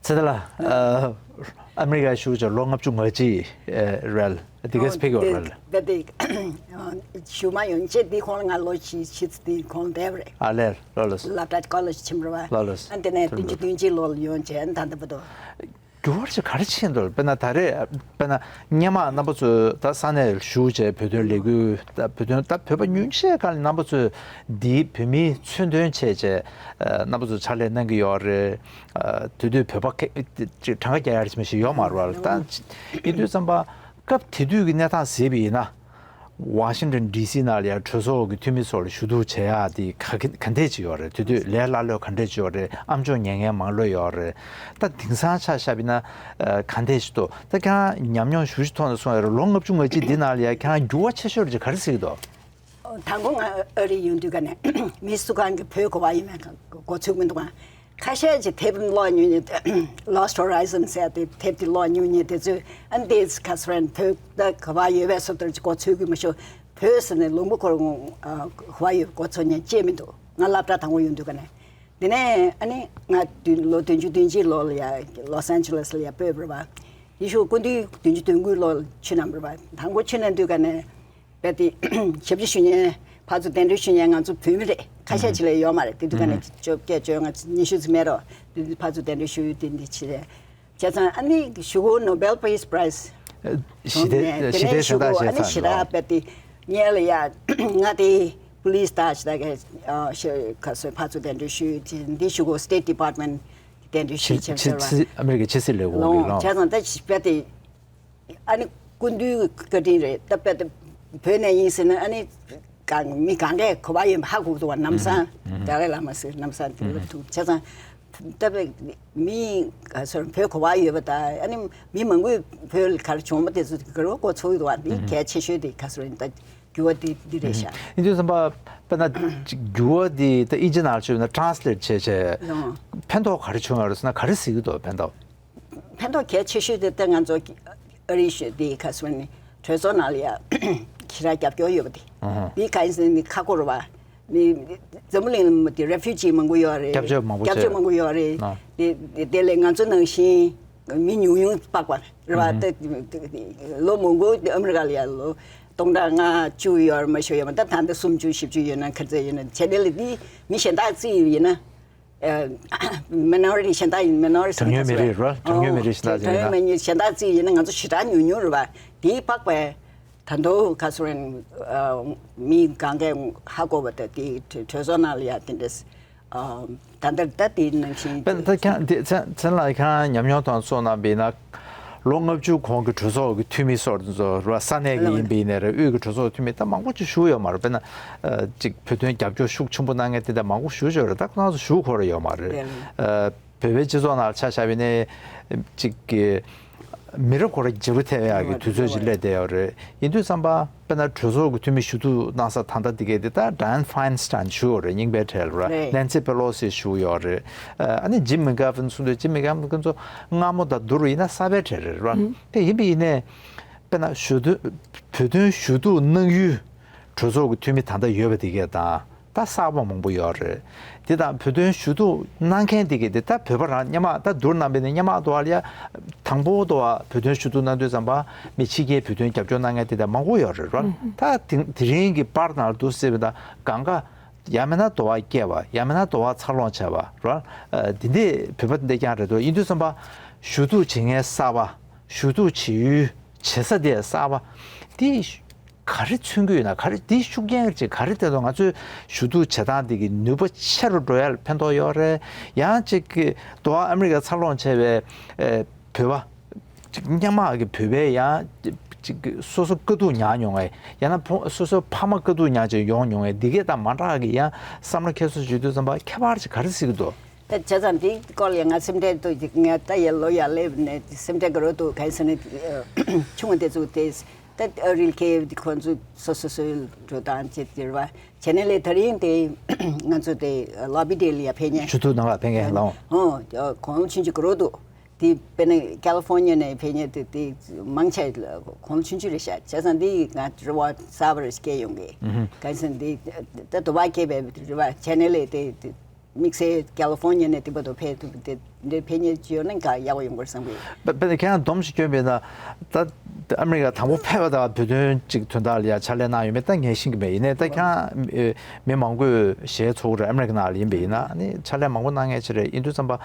ཚེ་ཐར་ལགས། ཨ་མི་རི་ཀར་བཞུགས་བྱས་ལོ་ལྔ་བཅུ་ང་གཅིག་རེད། དེ་གས་ཕེབས་ཡོད་རེད། ད་དེ་ཞུ་མ་ཡོང་ཅེས་འདི་ཁོང་ལ་ང་ལོ་བཞི་བཞི་ཙམ་འདི་ཁོང་བསྡད་པ་རེད། ཨ་ལས་ལོ་ལོ་སོ། ལབ་ཀྲ་ཀོ་ལེཇ་ཕྱིན་པ་རེད་བ། ལོ་ལོ་སོ། ཨ་དེ་ནས་བདུན་ཅུ་བདུན་གཅིག་ལོ་ལ་ཡོང་བྱས་ད་ལྟ་བར་དུ། འགྱུར་བ་ཞིག་ག་རེ་ཕྱིན་འདུག་དཔེར་ན་ད་རེས་དཔེར་ན་སྔོན་མ་རྣམ་པ་ཚོས་ད་ས་གནས་བཞུགས་བྱས་བོད་དོན་ལས་འགུལ་ད་བོད་དོན་ད་བོད་པ་ཉུང་ཤས་ཁག་ལ་རྣམ་པ་ཚོས་འདིའི་བོད་མིའི་མཚོན་དོན་བྱས་བྱས་རྣམ་པ་ཚོས་ཕྱག་ལས་གནང་གི་ཡོད་རེད། དེ་དུས་བོད་པ་ཁ་ཅིག་གྲངས་ཀ་རྒྱག་ཡ་རེ་ཞིག་ཡོད་མ་རེད་བ། ད་ཡིན་དུས་ཙམ་པ་སྐབས་དེ་དུས་ཀྱི་གནས་སྟངས་གཟིགས་པ་ཡིན་ན། ཝ་ཤིང་ཊོན་ཌི་སི་ནང་ལ་ཡང་གྲོས་ཚོགས་ཀྱི་འཐུས་མི་ཚོ་ལ་ཞུ་གཏུག་བྱེད་ཡག་དེ་ག་ག་འདྲས་ཅིག་ཡོད་རེད། དེ་དུས་ལས་སླ་ལོས་ག་འདྲས་ཅིག་ཡོད་རེད། ཨ་མཆོག་ཉན་མཁན་མང་ལོས་ཡོད་རེད། ད་དེང་སང་ཆ་བཞག་པ་ཡིན་ན་ག་འདྲས་ཅིག་འདུག་ད་ཁྱེད་རང་ཉམས་མྱོང་ཞེ་ཅིག་ཐོག་ནས་གསུངས་ཡོད་རེད། ལོ་ལྔ་བཅུ་ང་གཅིག་འདི་ནང་ལ་ཡང་ཁྱེད་རང་འགྱུར་བ་ཆེ་ཤོས་ཅིག་ག་རེ་གཟིགས་འདུག་དང་པོ་ང་ཨ་རི་ཡོང་དུས་ཀ་ནས་མི་སུ་གང་གིས་བོད་ག་པར་ཡོད་མེད་གོ་ཚོད་མི་འདུག་ག་ཁ་ཤས་ཀྱིས་དེབ་ཀློག་མྱོང་མྱོང་། Lost Horizon ཟེར་དེ་དེབ་དེ་ཀློག་མྱོང་མྱོང་། དེ་ཚོས་ཨ་ནི་དེ་ཁ་སང་བོད་ད་ག་པར་ཡོད་པའི་སོབ་ཏར་གྱི་གོ་ཚོད་གི་མ་ཤོ་བོད་ཟེར་ནས་ལུང་པ་ཁོར་ངོ་ག་པར་ཡོད་གོ་ཚོད་ཉན་ཅེས་མི་འདུག་ང་སློབ་གྲྭ་དང་པོ་ཡོང་དུས་ཀ་ནས། དེ་ནས་ཨ་ནི་ང་བདུན་ལོ་བདུན་ཅུ་བདུན་གཅིག་ལོ་ལ་ཡ་ལོ་སན་ཅི་ལེས་ལ་ཡ་སྤོས་པ་རེད་བ། དེ་ཤུ་སྐུ་མདུན་བདུན་ཅུ་དོན་དགུ་ལོ་ལ་ཆིབས་གནང་བ་རེད་བ། དང་པོ་ཆིབས་གནང་དུས་ཀ་ནས། རྦད་དེ་ཞབས་ཕྱི་ཞུ་མཁན་ཕར་ཚུར་གདན་འདྲེན་ཞུ་མཁན་ང་ཚོ་བོད་མི་རེད། ཁ་ཤས་ཅིག་ལས་ཡོད་མ་རེད། དེ་དུས་ཀ་ནས་བཅོ་བརྒྱད་བཅོ་ལྔ་ཉི་ཤུ་ཙམ་མེད་རོགས། དེ་དུས་ཕར་ཚུར་གདན་འདྲེན་ཞུ་ཡུལ་དེ་འདི་ཕྱི་རེད། བྱས་ཙང་ཨ་ནི་ཞུ་གོ་Nobel Peace Prize ཞི་བདེ་ཞི་བདེ་གཟེངས་རྟགས་ཞེས་ཨ་ནི་ཞི་བདེ་རྦད་དེ་ཉེ་ལ་ཡ་ང་དེ་police ད་ཞི་བདེ་ག་ཤ་ཁ་སོ་ཕར་ཚུར་གདན་འདྲེན་ཞུ་ཡུལ་དེ་འདི་ཞུ་གོ་State Department གདན་འདྲེན་ཞུས་ཕྱིར་ཕྱི་ཟེར་བ། ཕྱི་ཨ་མི་རི་ཀའི་ཕྱི་སྲིད་ལས་ཁུངས་ཀྱི་ལོང་། བྱས་ཙང་ད་དཔེ་དེ་ཨ་ནི་སྐུ་མདུན་བཀའ་དྲིན་རེད། ད་དཔེ་དེ་བོད་ནས་ཡིན་ཟེར་ན་ཨ་ནི་གང་མི་གང་གས་གོ་བ་ཡོད་པ་ཧ་གོ་གི་འདུག་བ། ལམ་སང་ཨུ་ཧུ། དཱ་ལའི་བླ་མ་ཟེར་ལམ་སང་དེ་ལ་ཐུག་བྱས་ཙང་ད་དཔེ་མི་ག་ཚོད་བོད་གོ་བ་ཡོད་པ་དང་ཨ་ནི་མི་མང་པོས་བོད་ལ་ག་རེ་བྱུང་བ་དེ་ཚོ་ག་རེ་གོ་ཚོད་འདུག་བ། འདི་གལ་ཆེ་ཤོས་དེ་ག་ཚོད་རེད། ད་འགྱུར་བ་འདི་འདི་རེད་ཤག་ཡིན་དུས་ཙམ་པ་དཔེར་ན་འགྱུར་བ་འདི་ད་ཨིན་ཇི་ནང་བཅོས་ན་ཊེ་རན་སི་ལེ་ཊི་བྱས་བྱས་ཡང་ཕན་ཐོགས་ག་རེ་བྱུང་ཡོད་རེད་ཟེར་ན་ག་རེ་གཟིགས་ཀྱི་འདུག་ཕན་ཐོགས། ཕན་ཐོགས་གལ་ཆེ་ཤོས་དེ་ད་ང་ཚོ་ཨ་རི་ཤོད་དེ་ག་ཚོད་ནི་གྲོས་ཚོགས་ནང་ལ་ཡ་ཞེ་དྲག་རྒྱབ་སྐྱོར་ཡོད་པ་དེ། ཨ་ཧ། དེ་ག་ཡིན་ཟེར་ནི་ཁ་སྐོར་བ། མི་འཛམ་བུ་གླིང་ལ་དེ་རེ་ཕུ་ཇི་མང་པོ་ཡོད་རེད། སྐྱབས་བཅོལ་མང་པོ་སྐྱབས་བཅོལ་བྱས། མང་པོ་ཡོད་རེད། ཨ། དེ་དེ་དེ་ལས་ང་ཚོ་ནང་བཞིན་མི་ཉུང་ཉུང་དཔག་པ་རེད་བ། ཨ་ཧ། ད་ལོ་མང་པོ་དེ་ཨ་མི་རི་ཀ་ལ་ཡ་ལོ་སྟོང་ཕྲག་ལྔ་བཅུ་ཡོད་རེད་མ་ཤོད་ཡོད་མ། ད་ད་ལྟ་སུམ་ཅུ་བཞི་བཅུ་ཡོད་ན་ག་ཚོད་ཡོད་ན་བྱས་དེ་ལས་དེ་མི་གཞན་དག་བརྩིས་ཡིན་ན། མི་ནོ་རི་ཊི་གཞན་དག་ཡིན། མི་ནོ་རི་ཊི་གྲངས་ཉུང་མི་རིགས་རེད། གྲངས་ཉུང་མི་རིགས་གཞན་དག་ཡིན་ན། གྲངས་ཉུང་མི་རིགས་གཞན་དག་བརྩིས་ཡིན་ན་ང་ཚོ་ཞེ་དྲག་ཉུང་ཉུང་རེད་བ། དེའི་ཕག་པའི་ད་དུང་ག་ཚོད་རེད། མི་གང་གས་ཧ་གོ་བ་དང་དེའི་གྲོས་ཚོགས་ནང་ལ་ཡ་དེ་འདྲས་ད་ལྟ་ད་དེའི་ནང་བཞིན། དཔེར་ན་ད་ཁྱེད་འདི་མཚན་མཚན་ལ་ཁྱེད་རང་ཉམས་མྱོང་དང་སོགས་གནང་བ་ཡིན་ན། ལོ་ལྔ་བཅུ་གོང་གི་གྲོས་ཚོགས་ཀྱི་འཐུས་མི་སོགས་དེ་ཚོ་རེད་བ། ས་གནས་ཀྱི་ཡིན་པ་ཡིན་ནའི་རེད། དབུས་ཀྱི་གྲོས་ཚོགས་འཐུས་མི་ད་མང་པོ་ཅིག་བཞུགས་ཡོད་མ་རེད། དཔེར་ན་ཨ་ཅིག་བོད་དོན་རྒྱབ་སྐྱོར་ཤུགས་ཆེན་པོ་གནང་མཁན་དེ་འདྲ་མང་པོ་བཞུགས་ཡོད་རེད། ད་ཁོ་རང་ཚོ་བཞུགས་ཁོ་རང་ཡོད་མ་རེད། ཨ་བོད་པའི་སྤྱི་ཚོགས་ནང་ཆ་བཞག་པ་ཡིན་ནའི་ཅིག་གི་མི་རབས་ཁོ་རང་བརྗེ་པོ་ཐེབས་ཡག་གི་དུས་ཚོད་ཅིག་སླེབས་བསྡད་ཡོད་རེད། ཡིན་དུས་ཙམ་པ། དཔེར་ན་གྲོས་ཚོགས་ཀྱི་འཐུས་མི་ཞུ་གཏུག་གནང་ས་ད་ལྟ་འདི་གའི་འདི་ལྟར་Dianne Feinstein་ཞུ་ཡོད་རེད། རྙིང་པའི་གྲས་ལ་རེད། རེད། Nancy Pelosi་ཞུ་ཡོད་རེད། ཨ་ནི་Jim McGovern་གསུང་དུས་Jim McGovern་ཁོ་ཚོ་སྔ་མོ་དང་བསྡུར་བ་ཡིན་ན་གསར་པའི་གྲས་རེད་ར། ཨུ། དེ་ཡིན་པ་ཡིན་ནའི་དཔེར་ན་ཞུ་གཏུག་བོད་དོན་ཞུ་གཏུག་གནང་ཡུལ་གྲོས་ཚོགས་ཀྱི་འཐུས་མི་ད་ལྟ་ཡོད་པ་འདི་གའི་དང་། ད་གསར་པ་མང་པོ་ཡོད་རེད། དེ་དང་བོད་དོན་ཞུ་གཏུག་གནང་མཁན་དེ་གས་དེ་ད་བོད་པ་རང་སྔོན་མ་ད་བསྡུར་གནང་བས་ནས་སྔོན་མ་དུ་བ་ལ་ཡ་དང་པོ་དུ་བ་བོད་དོན་ཞུ་གཏུག་གནང་དུས་ཙམ་པ་མི་ཕྱི་རྒྱལ་བོད་དོན་རྒྱབ་སྐྱོར་གནང་མཁན་དེ་འདྲ་མང་པོ་ཡོད་རེད་ར། ད་དེ་དེ་རིང་གི་པར་ནང་ལ་འདུག་སེ་བས་ད་གང་ག་ཡང་མིན་ན་དུ་བ་སྐྱེས་པ་ཡང་མིན་ན་དུ་བ་འཚར་ལོངས་བྱས་པ་ར། དེ་འདྲའི་བོད་པ་དེ་འདྲ་རྐྱང་རེད་འདུག་ཡིན་དུས་ཙམ་པ་ཞུ་གཏུག་བྱེད་མཁན་གསར་པ་ཞུ་གཏུག་བྱེད་ཡུལ་བྱེད་ས་དེ་གསར་པ་དེ། ག་རེ་མཚོན་གྱི་ཡོད་ན། ག་རེ་འདི་ཤུགས་རྐྱེན་ཅིག་ག་རེ་དེ་ཚོ་ང་ཚོའི་ཞུ་གཏུག་བྱེད་སྟངས་འདི་གི་ནུས་པ་ཆེ་རུ་འགྲོ་ཡ་ལ་ཕན་ཐོགས་ཡོད་རེད། ཡང་ཅིག་གི་དུ་བ་ཨ་མི་རི་ཀ་འཚར་ལོངས་བྱས་པའི་ཨེ་བོད་པ་ཅིག་སྔོན་མ་གི་བོད་པའི་ཡང་ཅིག་གི་སོ་སོ་དཀའ་སྡུག་མྱངས་མྱོང་བའི་ཡང་ན་ཕོ་སོ་སོའི་ཕ་མ་དཀའ་སྡུག་མྱངས་བྱས་ཡོང་མྱོང་བའི་འདི་གས་དང་མ་འདྲ་གི་ཡང་བསམ་བློ་ཁྱེར་སོ་ཞུ་དུས་ཙམ་པ་ཁྱད་པར་ཅིག་ག་རེ་གཟིགས་ཀྱི་འདུག་ད་བྱས་ཙང་འདི་སྐོར་ལ་ང་སེམས་ཁྲལ་འདུག་ཅིག་ངས་ད་ཡར་ལོ་ཡར་སླེབས་ནས་སེམས་ཁྲལ་དགའ་རབ་འདུག་གང་ཡིན་ཟེར་ན་ཆུང་བ་དེ་ཚོ་དེ། ད་ཨ་རིལ་ཁེ་དེ་ཁོང་ཚོ་སོ་སོ་སོའི་འགྲོ་སྟངས་བྱེད་དེ་རེད་བ། བྱས་ནས་ལས་ད་རིང་དེ་ང་ཚོ་དེ་ལོ་བི་ཌེ་ལ་ཡ་ཕེབས་མཁན། ཞུ་གཏུག་གནང་ག་ཕེབས་མཁན་ལའོ། ཨོ་དགོང་མོ་ཆུང་ཆུང་དགའ་རབ་འདུག་དེ་དཔེར་ན་ཀལ་ལི་ཧྥོར་ནི་ཡ་ནས་ཕེབས་མཁན་དེ་དེ་མང་ཆེ་དགོང་མོ་ཆུང་ཆུང་རེད་ཤག་བྱས་ཙང་འདི་ང་རེ་བ་གསར་པ་རེ་སྐྱེས་ཡོང་གི། གང་ཡིན་ཟེར་ན་འདི་ད་དུ་བ་སྐྱེས་པའི་རེ་བ་བྱས་ནས་ལས་དེ་དེ། དམིགས་བསལ་ཀལ་ལི་ཧྥོར་ནི་ཡ་ནས་དེ་བར་དུ་ཕེབས་ཐུབ་པ་དེ་འདྲའི་ཕེབས་མཁན་ཅིག་ཡོད་ན་ག་ཡག་པོ་ཡོང་གི་རེད་བསམ་གི་ཡོད། དཔེ་དཔེ་ཁྱེད་རང་སྡོམ་ཞིག་སྐྱོན་པས་ན། ད་ཨ་མི་རི་ཀ་དང་པོ་ཕེབས་པ་དང་བོད་དོན་ཅིག་དོན་དག་ལ་ཡ་ཕྱག་ལས་གནང་ཡོད་མེད་ད་ངས་ཤེས་ཀྱི་མེད། ཡིན་ནའི་ད་ཁྱེད་རང་མི་མང་པོས་ཞལ་ཚོགས་རེད། ཨ་མི་རི་ཀ་ནང་ལ་ཡིན་པ་ཡིན་ན་ནི་ཕྱག་ལས་མང་པོ་གནང་མཁན་ཅིག་རེད། ཡིན་དུས་ཙམ་པ་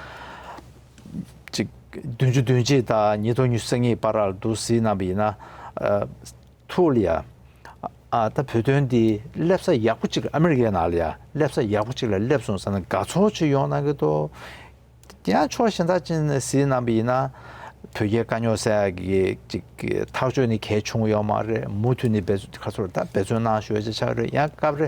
ཅིག་བདུན་ཅུ་དོན་གཅིག་དང་ཉིས་སྟོང་ཉི་ཤུ་རྩ་གཉིས་བར་ལ་འདུག་སེ་གནང་བ་ཡིན་ན། ཐུགས་ལ་ཡ། ཨ་ད་བོད་དོན་འདི་སླེབས་ས་ཡག་པོ་ཅིག་ཨ་མི་རི་ཀའི་ནང་ལ་ཡ་སླེབས་ས་ཡག་པོ་ཅིག་ལ་སླེབས་སོང་ཟེར་ན་དགའ་ཚོར་ཅིག་ཡོང་གནང་གི་འདུག་དེ་ཡང་ཕྱོགས་གཞན་དག་ཅིག་ནས་གཟིགས་གནང་བ་ཡིན་ན་བོད་རྒྱའི་དཀའ་རྙོག་སེལ་ཡག་གི་ཅིག་ཐག་གཅོད་ནི་གལ་ཆུང་ཡོད་མ་རེད། མུ་མཐུད་ནས་འབད་ཁ་ཚོར་ད་འབད་བརྩོན་གནང་ཞུ་བ་ཅིག་ཆགས་རེད། ཡང་སྐབས་རེ་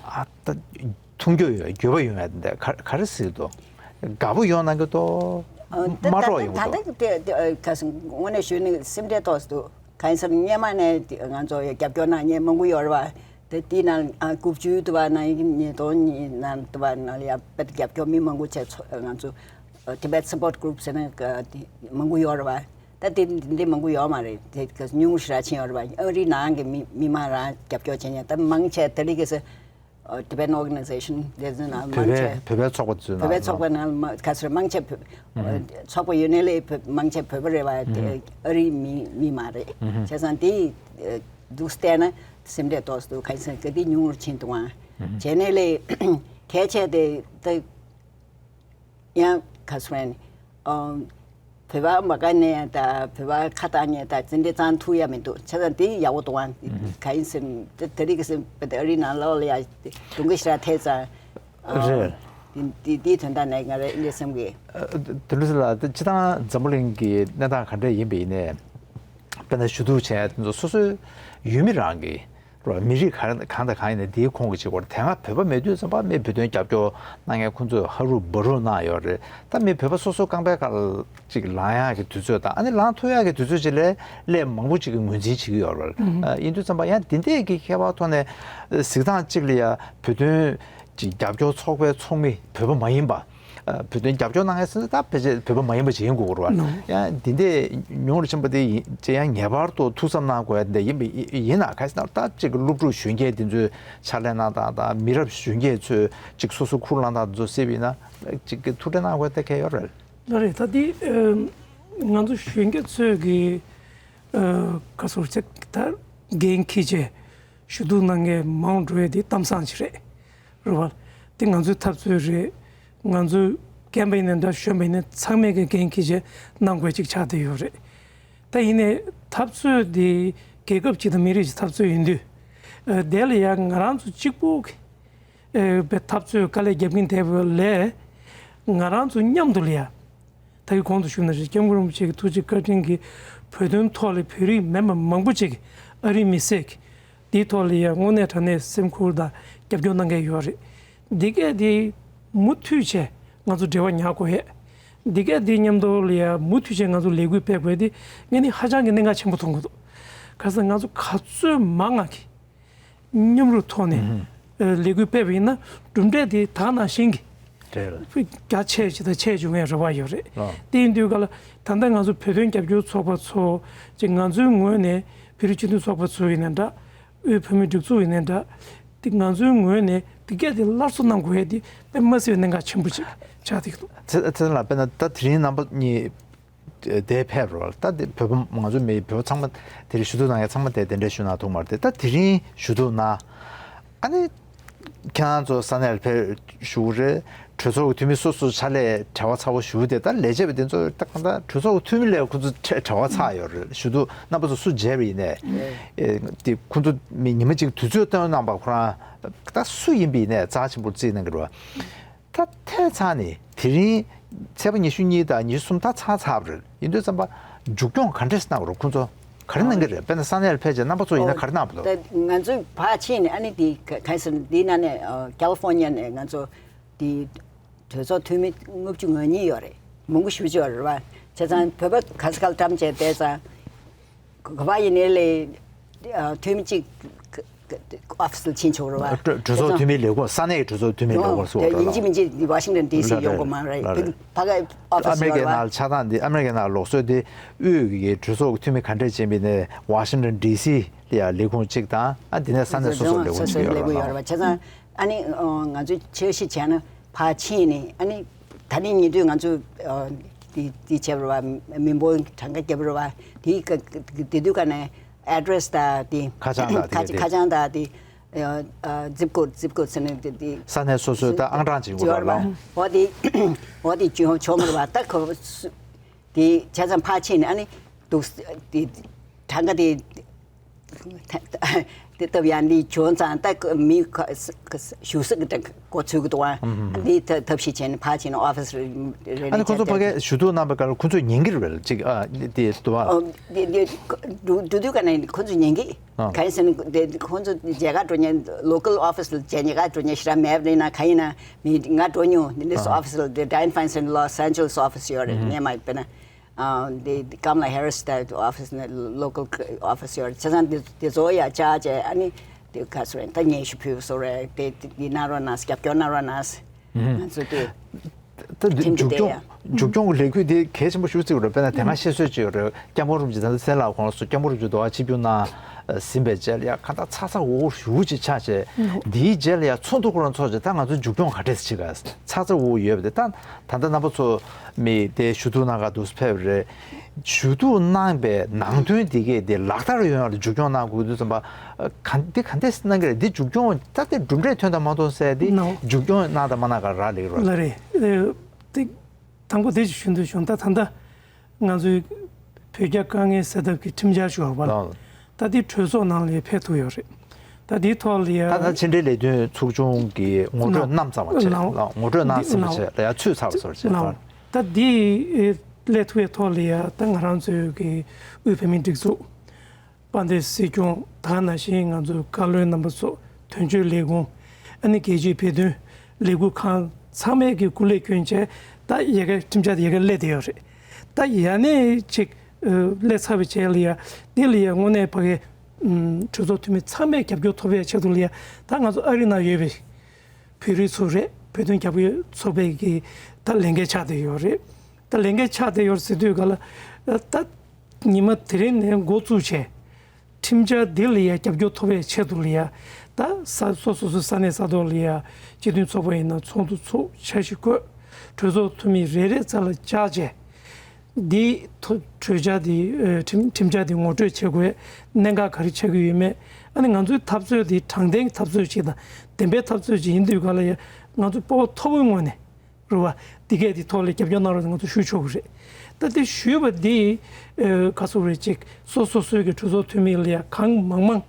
ཨ་ད་མཐུན་འགྱུར་ཡོད་འགྱུར་བ་ཡོང་ཡ་དེ་འདྲ་ག་ག་རེ་གཟིགས་འདུག་དགའ་པོ་ཡོང་གནང་གི་འདུག་ཨ་ད་མ་ད་རོགས་ཡོང་གི་ད་འདུག་ད་ད་ག་སོང་དངོས་གནས་ཞུས་ནས་སེམས་ཁྲལ་ཏོག་ཙམ་འདུག་གང་ཡིན་ཟེར་ན་སྔོན་མ་ནས་དེ་ང་ཚོ་རྒྱབ་སྐྱོར་གནང་མཁན་མང་པོ་ཡོད་རེད་བ། དེ་དེའི་ནང་ཨ་དགུ་བཅུ་དུ་བ་ནང་ཉིས་སྟོང་གཉིས་ནང་དུ་བ་ནང་ལ་ཡ་དཔེ་རྒྱབ་སྐྱོར་མི་མང་པོ་བྱས་ཚོ་ང་ཚོ་Tibet Support Group་ཟེར་ན་དེ་མང་པོ་ཡོད་རེད་བ། ད་དེ་འདི་མང་པོ་ཡོད་མ་རེད། དེ་ག་ཉུང་ངུ་ཞེ་དྲག་ཕྱིན་ཡོད་རེད་བ། ཨ་རི་ནང་གི་མི་མི་མང་རང་རྒྱབ་སྐྱོར་བྱས་མཁན་ད་མང་ཆེ་དེ་རིགས་ཀྱི་ཨ་Tibetan Organization་དེ་ཚོའི་ནང་བོད་མང་པའི་ཆེ་བོད་པའི་ཚོགས་པ་ཚོའི་བོད་པའི་ནང་ཚོགས་པའི་ནང་མ་ག་ཚོད་མང་ཆེ་བོད་ཨ་ཚོགས་པ་ཡོད་ནའི་ལས་བོད་མང་ཆེ་བོད་པ་རེད་བ། དེ་ཨ་རིའི་མི་མི་མ་རེད། བྱས་ཙང་དེ་ཨ་འདུག་བལྟས་ན་སེམས་ཁྲལ་ཏོག་ཙམ་འདུག་ག་ཚོད་ག་དེ་ཉུང་རུ་ཕྱིན་འདུག་ཨང་། བྱས་ནའི་ལས་གལ་ཆེ་དེ་ད། ཡང་ག་ཚོད་ཨ་བོད་པ་མ་དགའ་ནས་ད་བོད་པ་ཁ་བཏང་ནས་ད་འཛིན་གྲྭ་གཙང་ཐུག་ཡ་མི་འདུག་བྱས་ཙང་དེ་ཡག་པོ་འདུག་ཨང་། ག་ཡིན་ཟེར་ན་དེ་དེ་རིང་གི་སེམས་པ་དེ་ཨ་རི་ནང་ལོགས་ལ་ཡ་སྡུག་གི་ཞེ་དྲག་ཐེབས་ཙང་། རེད། འདི་འདི་འདིའི་དོན་དག་ནས་ང་རེ་འདི་སེམས་ཀྱི། ཨ། དོན་གྲུབ་ལགས། སྤྱིར་བཏང་འཛམ་བུ་གླིང་གི་གནས་སྟངས་ག་འདྲ་ཡིན་པ་ཡིན་ནའི། དཔེར་ན་ཞུ་གཏུག་བྱས་དེ་ཚོ་སོ་སོའི་ཡུལ་མི་རང་གི་རོ། མི་རིགས་གང་གང་དང་གང་ཡིན་ནའི་འདིའི་ཁོངས་ཀྱི་གཅིག་པ་རེད། དེ་སྔ་བོད་པ་མེད་དུས་ཙམ་པ་མི་བོད་དོན་རྒྱབ་སྐྱོར་གནང་མཁན་ཁོང་ཚོས་ཧ་རུ་བ་རུ་གནང་ཡོད་རེད། ད་མི་བོད་པ་སོ་སོ་རྐང་པའི་ཁར་ཅིག་ལངས་ཡག་གི་དུས་ཚོད་དང་། ཨ་ནི་ལངས་ཐུབ་ཡག་གི་དུས་ཚོད་ཅིག་ལ་སླད་མང་པོ་ཅིག་གིས་ངོས་འཛིན་བྱེད་ཀྱི་ཡོད་རེད། ཨ། ཡིན་དུས་ཙམ་པ་ཡང་འདི་འདྲས་ཀྱི་ཁྱད་པར་ཐོག་ནས་གཟིགས་སྟངས་གཅིག་ལ་ཡ་བོད་དོན་ཅིག་རྒྱབ་སྐྱོར་ཚོགས་པའི་ཚོགས་མི་བོད་པ་མ་ཡིན་པ། ཨ། བོད་དོན་རྒྱབ་སྐྱོར་གནང་མཁན་ཟེར་ན་ད་ཕལ་ཆེར་བོད་པ་མ་ཡིན་པ་ཅིག་ཡིན་དགོས་ཀྱི་རེད་བ། ནོ། ཡང་འདི་འདྲས་ཉུང་རུ་ཕྱིན་པ་དེ་ཡིན་ཅེས་ཡང་ངེས་པར་དུ་ཐུགས་བསམ་གནང་དགོས་ཡ་འདི་ཡིན་པ་ཡིན་ན། ག་རེ་ཟེར་ན་ད་ཅིག་སློབ་ཕྲུག་གཞོན་སྐྱེས་དེ་ཚོས་ཕྱག་ལས་གནང་སྟངས་དང་། མི་རབས་གཞོན་སྐྱེས་ཚོས་ཅིག་སོ་སོ་ཁུར་བླངས་སྟངས་དེ་ཚོ་གཟིགས་པ་ཡིན་ན་ཅིག་གི་ཐུགས་ཁྲལ་གནང་དགོས་དེ་གལ་ཡོད་རེད། ལགས་རེད། ད་འདི། ཨ། ང་ཚོ་གཞོན་སྐྱེས་ཚོས་ཀྱི། ཨ། ག་ཚོད་ཅིག་ད་འགན་འཁྱེར་བྱས་ཞུ་གཏུག་གནང་མཁན་མང་འགྲོ་ཡ་དེ་གཏམ་བཟང་ཅིག་རེད། རེད་བ། དེ་ང་ཚོའི་འཐབ་རྩོད་རེད། ང་ཚོ་རྒན་པ་ཡིན་ནའི་འདྲ། གཞོན་པ་ཡིན་ནའི་ཚང་མས་ཀྱི་འགན་འཁྱེར་བྱས་གནང་དགོས་ཅིག་ཆགས་བསྡད་ཡོད་རེད། ད་ཡིན་ནའི་འཐབ་རྩོད་དེ་རྒྱལ་ཁབ་ཅིག་དང་མི་རིགས་ཀྱི་འཐབ་རྩོད་ཡིན་དུས། ཨ། དེ་ལ་ཡང་ང་རང་ཚོ་གཅིག་པུ་གི། ཨ། པའི་འཐབ་རྩོད་དཀའ་ལས་རྒྱབ་ཀྱིན་བསྡད་པ་ལས། ང་རང་ཚོ་མཉམ་དུ་ལ་ཡ། ད་གིན་གོང་དུ་ཞུས་ནང་བཞིན་སྐྱབས་མགོན་རིན་པོ་ཆེ་གི་ཐུགས་རྗེ་བཀའ་དྲིན་གྱིས་བོད་དོན་ཐོག་ལ་བོད་རིགས་མིན་པ་མང་པོ་ཅིག་ཨ་རིའི་མི་སེར་གྱི་འདིའི་ཐོག་ལ་ཡ་དངོས་གནས་དྲང་གནས་སེམས་ཁུར་དང་རྒྱབ་སྐྱོར་གནང་མཁན་ཡོད་རེད། འདི་གས་དེ་མུ་མཐུད་བྱས་ང་ཚོ་འབྲེལ་བ་ཉར་དགོས་ཡས། འདི་གས་དེ་མཉམ་དུ་ལ་ཡ་མུ་མཐུད་བྱས་ང་ཚོ་ལས་འགུལ་སྤེལ་དགོས་ཡས་དེ་ངས་ནི་ཧ་ཅང་གི་གནད་འགག་ཆེན་པོ་མཐོང་གི་འདུག་ག་ཟེར་ང་ཚོ་ག་ཚོད་མང་ང་གི་མཉམ་རུབ་ཐོག་ནས། ཨུ་ཧུམ། ཨ། ལས་འགུལ་སྤེལ་བ་ཡིན་ན་གྲུབ་འབྲས་དེ་ད་ནང་བཞིན་གྱི། རེད། རྒྱ་ཆེ་ཅིག་དང་ཆེ་འབྱུང་བའི་རེ་བ་ཡོད་རེད། ཨ། དེ་ཡིན་དུས་ག་ལ་ད་ལྟ་ང་ཚོ་བོད་དོན་རྒྱབ་སྐྱོར་ཚོགས་པ་ཚོ་ཅིག་ང་ཚོའི་ངོས་ནས་བོད་རིགས་སྤྱི་མཐུན་ཚོགས་པ་ཚོ་ཡིན་ནའི་འདྲ། དབུས་བོད་མིའི་སྒྲིག་འཛུགས་ཡིན་ནའི་འདྲ། དེ་ང་ཚོའི་ངོས་ནས་དེ་གས་དེ་སླར་གསོ་གནང་དགོས་ཡས་དེ་དཔེ་མ་སྲིད་པའི་གནད་འགག་ཆེན་པོ་ཅིག་ཆགས་བསྡད་ཀྱི་འདུག་ཚེ་ཚེ་རིང་ལགས། དཔེར་ན་ད་དེ་རིང་རྣམ་པ་གཉིས། དེ་ཕེབས་རོགས། ད་དེ་བོད་པ་ང་ཚོ་མི་བོད་པ་ཚང་མ་དེ་རིང་ཞུ་གཏུག་གནང་མཁན་ཚང་མ་དེ་དེ་འདྲ་ཞུ་གནང་ཐུབ་མ་རེད་དེ། ད་དེ་རིང་ཞུ་གཏུག་གནང་། ཨ་ནི་ཁྱེད་རང་ཚོ་ས་གནས་ལ་ཕེབས་བཞུགས་རེད། གྲོས་ཚོགས་ཀྱི་འཐུས་མི་སོ་སོ་ཕྱག་ལས་བྲེལ་བ་ཚ་བོ་ཞུ་དེ། ད་ལས་བྱེད་པ་དེ་ཚོ་ད་གང་ལྟར་གྲོས་ཚོགས་ཀྱི་འཐུས་མི་ལས་ཁོ་ཚོ་བྲེལ་བྲེལ་བ་ཚ་ཡོད་རེད། ཞུ་གཏུག་རྣམ་པ་ཚོ་སུ་མཇལ་བ་ཡིན་ནའི། ཨེ། དེ་ཁོ་ཚོ་མི་ཉི་མ་གཅིག་དུས་ཚོད་བཏོན་གནང་པ་ཁོ་རང་ད་སུ་ཡིན་པ་ཡིན་ནའི་རྩ་ཆེན་པོར་བརྩིས་གནང་གི་རེད་བ། ད་ཐད་ཚང་ནས་དེ་རིང་ཚེས་པ་ཉི་ཤུ་གཉིས་དང་ཉི་ཤུ་གསུམ་ད་ཚར་ཚར་བ་རེད། ཡིན་དུས་ཙམ་པ་མཇུག་སྐྱོང་ག་འདྲས་གནང་བ་རེད། ཁོང་ཚོ་ག་རེ་གནང་གི་རེད། དཔེར་ན་ས་གནས་ལ་ཕེབས་བྱས་རྣམ་པ་ཚོ་ཡིན་ན་ག་རེ་གནང་བ་འདུག་ད་ང་ཚོས་ཕར་ཕྱིན་ནས་ཨ་ནི་དེ་ག་ག་ཟེར་འདི་ན་ནས་ཨ་ཀ་ལི་ཧྥོ་ནི་ཡ་ནས་ང་ཚོ་དེ་གྲོས་ཚོགས་འཐུས་མི་དངུལ་བཅུ་ང་གཉིས་ཡོད་རེད། མང་པོ་ཞེ་པོ་ཅིག་ཡོད་རེད་བ། བྱས་ཙང་བོད་པ་ག་ས་ག་ལ་བཀྲམ་བྱས་བསྡད་ཙང་། ག་པར་ཡིན་ནའི་ལས། ཨ། འཐུས་མི་གཅིག་ཨོ་ཕི་སི་ལ་ཕྱིན་ཆོག་རེད་བ། གྲོས་གྲོས་ཚོགས་འཐུས་མིའི་ལས་ཁུངས། ས་གནས་ཀྱི་གྲོས་ཚོགས་འཐུས་མིའི་ལས་ཁུངས་སུ་འགྲོ་དགོས་རེད། ཡིན་གཅིག་མིན་གཅིག་ཝ་ཤིང་ཊོན་ཌི་སི་ཡོང་དགོས་མ་རེད། ཕ་གི་ཨོ་ཕི་སི་ཡོད་རེད་བ། ཨ་མེ་རི་ཀའི་ནང་ལ་ཆགས་སྟངས་འདི། ཨ་མེ་རི་ཀའི་ནང་ལ་ལུགས་སྲོལ་འདི། དབུས་ཀྱི་གྲོས་ཚོགས་ཀྱི་འཐུས་མི་ག་འདྲས་ཅིག་ཡིན་པ་ཡིན་ནའི་ཝ་ཤིང་ཊོན་ཌི་སི་ལ་ཡ་ལས་ཁུངས་གཅིག་དང་། ཨ། འདི་ནས་ས་གནས་སོ་སོར་ལས་ཁུངས་གཅིག་ཡོད་རེད་བ། བྱས་ཙང་ཨ་ནི་ང་ཚོས་འཆར་གཞི་བྱས་ན། ཕར་ཕྱིན་ནས་ཨ་ནི་ད་ནི་ཉེ་དུས་ང་ཚོ་ཨ་དེ་དེ་བྱས་པ་རེད་བ། མི་འབོར་གྲངས་ཀ་བརྒྱབ་པ་རེད་བ། དེ་ག་དེ་དུས་ག་ནས་ཨེ་ཌི་རེ་སི་དང་དེ་ཁ་བྱང་དང་དེ་ཁ་ག་དེ་ཁ་བྱང་དང་དེ་ཨ་ཛིབ་ཀོ་ཌི་ཛིབ་ཀོ་ཌི་ཟེར་ནས་དེ་དེ་ས་གནས་སོ་སོའི་ད་ཨང་གྲངས་ཅིག་ཡོད་རེད་བ། འོ་དེ་འོ་དེ་བྱུང་བྱུང་བ་རེད་བ། ད་ཁོ་དེ་བྱས་ཙང་ཕར་ཕྱིན་ནས་ཨ་ནི་འདུག་དེ་གྲངས་ཀ་དེ། དེ་ལྟ་བུ་ཡང་འདི་བྱུང་ཙང་ད་མི་ཁ་ཁ་བཞུགས་ས་གི་གོ་ཚོད་ཀྱི་འདུག་བ། ཨ་ཧུམ། འདི་ཐབས་ཐབས་ཤེས་བྱས་ནས་ཕར་ཕྱིན་ནས་ཨོ་ཕི་སི་རེ་རེ་ཨ་ནི་ཁོང་ཚོ་ཕ་གིར་ཞུ་གཏུག་གནང་པའི་སྐབས་ལ་ཁོང་ཚོས་ཉན་གྱི་རེད་པས། ཅིག་ཨ་དེ་འདུག་བ། ཨོ་དེ་དེ་འགྲོ་འགྲོ་དུས་ག་ནས་ཁོང་ཚོས་ཉན་གྱི། ཨ། གང་ཡིན་ཟེར་ན་དེ་ཁོང་ཚོ་མཇལ་ཁ་འགྲོ་མཁན་ལོ་ཀལ་ཨོ་ཕི་སི་ལ་མཇལ་ཁ་འགྲོ་མཁན་ཞེ་དྲག་མེད་པ་ཡིན་ན། གང་ཡིན་ན་མི་ང་འགྲོ་མྱོང་། འདི་འདྲ་ཨ་ཨོ་ཕི་སི་ལ་དེ་ཌ་ཡན་ཕའིན་སན་ལོ་ཨན་ཇེ་ལི་སི་ཨོ་ཕི་སི་ཡོད་རེད། ཨ་ཧུམ། ངས་མ་དཔེར་ན། ཨ། འདི་ཀམ་ལ་ཧེ་རི་སི་ད་ཨོ་ཕི་སི་ནས་ལོ་ཀལ་ཨོ་ཕི་སི་ཡོད་རེད། བྱས་ཙང་འདི་འདི་ཚོ་ཡར་བཅར་བྱས་ཨ་ནི་འདི་ག་ཚོད་རེད། ད་སྙན་ཞུ་ཕུལ་བཟོ་རེད། དེ་འདི་གནང་རོགས་གནང་། རྒྱབ་སྐྱོར་གནང་རོགས་གནང་། ཨ་ཧུམ། ང་ཚོ་དེ་ད་འདི་ཁྲིམས་ཀྱི་མཇུག་དེ་སྐྱོང་ཡ། མཇུག་སྐྱོང་གི་ལས་འགུལ་འདི་གལ་ཆེན་པོ་ཞིག་བརྩི་དགོས་རེད། དཔེར་ན་དེ་སྔ་བཤད་སྲོལ་ཅིག་ཡོད་རེད། སྐྱབས་མགོན་རིན་པོ་ཆེ་ད་ལྟ་སེ་ལ་ཁོང་ཚོ་སྐྱབས་མགོན་རིན་པོ་ཆེ་དོ་ཧ་ཆིབས་བསྒྱུར་གནང་ཟིན་པའི་རྗེས་ལ་ཡ་གང་ལྟར་ཚ་ཚ་འུར་འུར་ཞེ་པོ་ཅིག་ཆགས་བྱས། འདིའི་རྗེས་ལ་ཡ་ཚོགས་འདུ་ཁོ་རང་ཚོགས་བྱས། ད་ང་ཚོ་མཇུག་སྐྱོང་ག་འདྲས་བྱེད་ག་ཚ་ཚ་འུར་འུར་ཡོད་པ་དེ། ད་ད་ལྟ་རྣམ་པ་ཚོ་མི་དེ་ཞུ་གཏུག་གནང་ག་འདུག་སེ་ཕེབས་རེད། ཞུ་གཏུག་གནང་པའི་ནང་དོན་དེ་གས་དེ་ལག་བསྟར་ཡོང་ཡག་ལ་མཇུག་སྐྱོང་གནང་དགོས་དུས་ཙམ་པ། ག་འདི་ག་འདྲས་གནང་གི་རེད། འདི་མཇུག་སྐྱོང་ད་དེ་གྲུབ་འབྲས་ཐོན་དང་མ་ཐོན་ཟེར་དེ། ནོ། མཇུག་སྐྱོང་གནང་དང་མ་གནང་ག་རག་ལས་ཀྱི་རེད། ལགས་རེད། ཨེ། དེ་དང་པོ་དེ་ཅིག་ཞུ་འདོད་བྱུང་། ད་ད་ལྟ་ང་ཚོའི་བོད་རྒྱ་དཀའ་ངལ་སེལ་ཐབས་ཀྱི་ཁྲིམས་འཆར་ཞུ་བ་ལ། ལགས། ད་དེ་གྲོས་ཚོགས་ནང་ལ་ཕེབས་ཐུབ་ཡོད་རེད། ད་དེའི་ཐོག་ལ་ཡ། ད་ད་ཕྱི་འབྲེལ་ལས་དོན་ཚོགས་ཆུང་གི་ངོ་སྤྲོད་ལགས། གནང་ཙམ་པ་བྱས་ལགས། ལགས། ངོ་སྤྲོད་གནང་ཙམ་པ་ལགས། བྱས་ལ་ཡ་ཚུད་ཚར་བ་བཟོ་བྱས་ལགས། ལགས། ད་འདི་སླེབས་ཐུབ་པའི་ཐོག་ལ་ཡ་ད་ང་རང་ཚོའི་གི་དབུས་བོད་མིའི་སྒྲིག་འཛུགས། དཔལ་ལྡན་སྲིད་སྐྱོང་། ད་ག་ནང་བཞིན་ང་ཚོའི་བཀའ་བློན་རྣམ་པ་ཚོ། དོན་གཅོད་ལས་ཁུངས། ཨ་ནི་རྒྱལ་སྤྱིའི་བོད་དོན་ལས་འགུལ་ཁང་ཚང་མས་ཀྱི་སྐུ་ལས་བསྐྱོན་བྱས་ད་ཡ་གི་ཁྲིམས་འཆར་དེ་ཡ་གི་སླེབས་བསྡད་ཡོད་རེད། ད་ཡ་ནས་ཅིག་ཨ་སླེབས་ཚར་བའི་རྗེས་ལ་ཡ་འདི་ལ་ཡ་དངོས་གནས་ཕ་གི་ཨམ་གྲོས་ཚོགས་འཐུས་མི་ཚང་མས་རྒྱབ་སྐྱོར་ཐོབ་པའི་ཆེད་དུ་ལ་ཡ་ད་ང་ཚོ་ཨ་རི་ནང་ཡོད་པའི་བོད་རིགས་ཚོ་རེད། བོད་དོན་རྒྱབ་སྐྱོར་ཚོགས་པའི་གི་ད་ལས་འགན་ཆགས་བསྡད་ཡོད་རེད། ད་ལས་འགན་ཆགས་བསྡད་ཡོད་ཟེར་དུས་ག་ལ་ད་ཉི་མ་དེ་རིང་ནས་འགོ་བཙུགས་བྱས། ཁྲིམས་འཆར་འདི་ལ་ཡ་རྒྱབ་སྐྱོར་ཐོབ་པའི་ཆེད་དུ་ལ་ཡ། ད་ས་སོ་སོ་སོ་ས་གནས་ས་ཐོག་ལ་ཡ་སྤྱི་མཐུན་ཚོགས་པ་ཡིན་ན་ཚོགས་འདུ་ཚོགས། འཆར་གཞི་བཀོད། གྲོས་ཚོགས་འཐུས་མི་རེ་རེ་རྩ་ལ་བཅར་བྱས། འདི་ཐོ་གྲོས་འཆར་འདི་ཨ་ཁྲིམས་ཁྲིམས་འཆར་འདི་ངོ་སྤྲོད་བྱེད་དགོས། གནད་འགག་ག་རེ་ཆགས་ཀྱི་ཡོད་མེད། ཨ་ནི་ང་ཚོའི་འཐབ་རྩོད་འདི་དྲང་བདེན་གྱི་འཐབ་རྩོད་ཅིག་དང་བདེན་པའི་འཐབ་རྩོད་ཅིག་ཡིན་དུས་ག་ལ་ཡ་ང་ཚོ་སྤོབས་པ་མཐོ་པོའི་ངང་ནས། རེད་བ། འདི་གས་འདི་ཐོག་ལ་རྒྱབ་སྐྱོར་གནང་རོགས་ང་ཚོ་ཞུ་ཆོག་གི་རེད། ད་དེ་ཞུས་པ་འདི་ཨ་ག་ཚོད་རེད་ཅིག་སོ་སོ་སོའི་གི་གྲོས་ཚོགས་འཐུས་མི་ལ་ཡ་གང་མང་མང་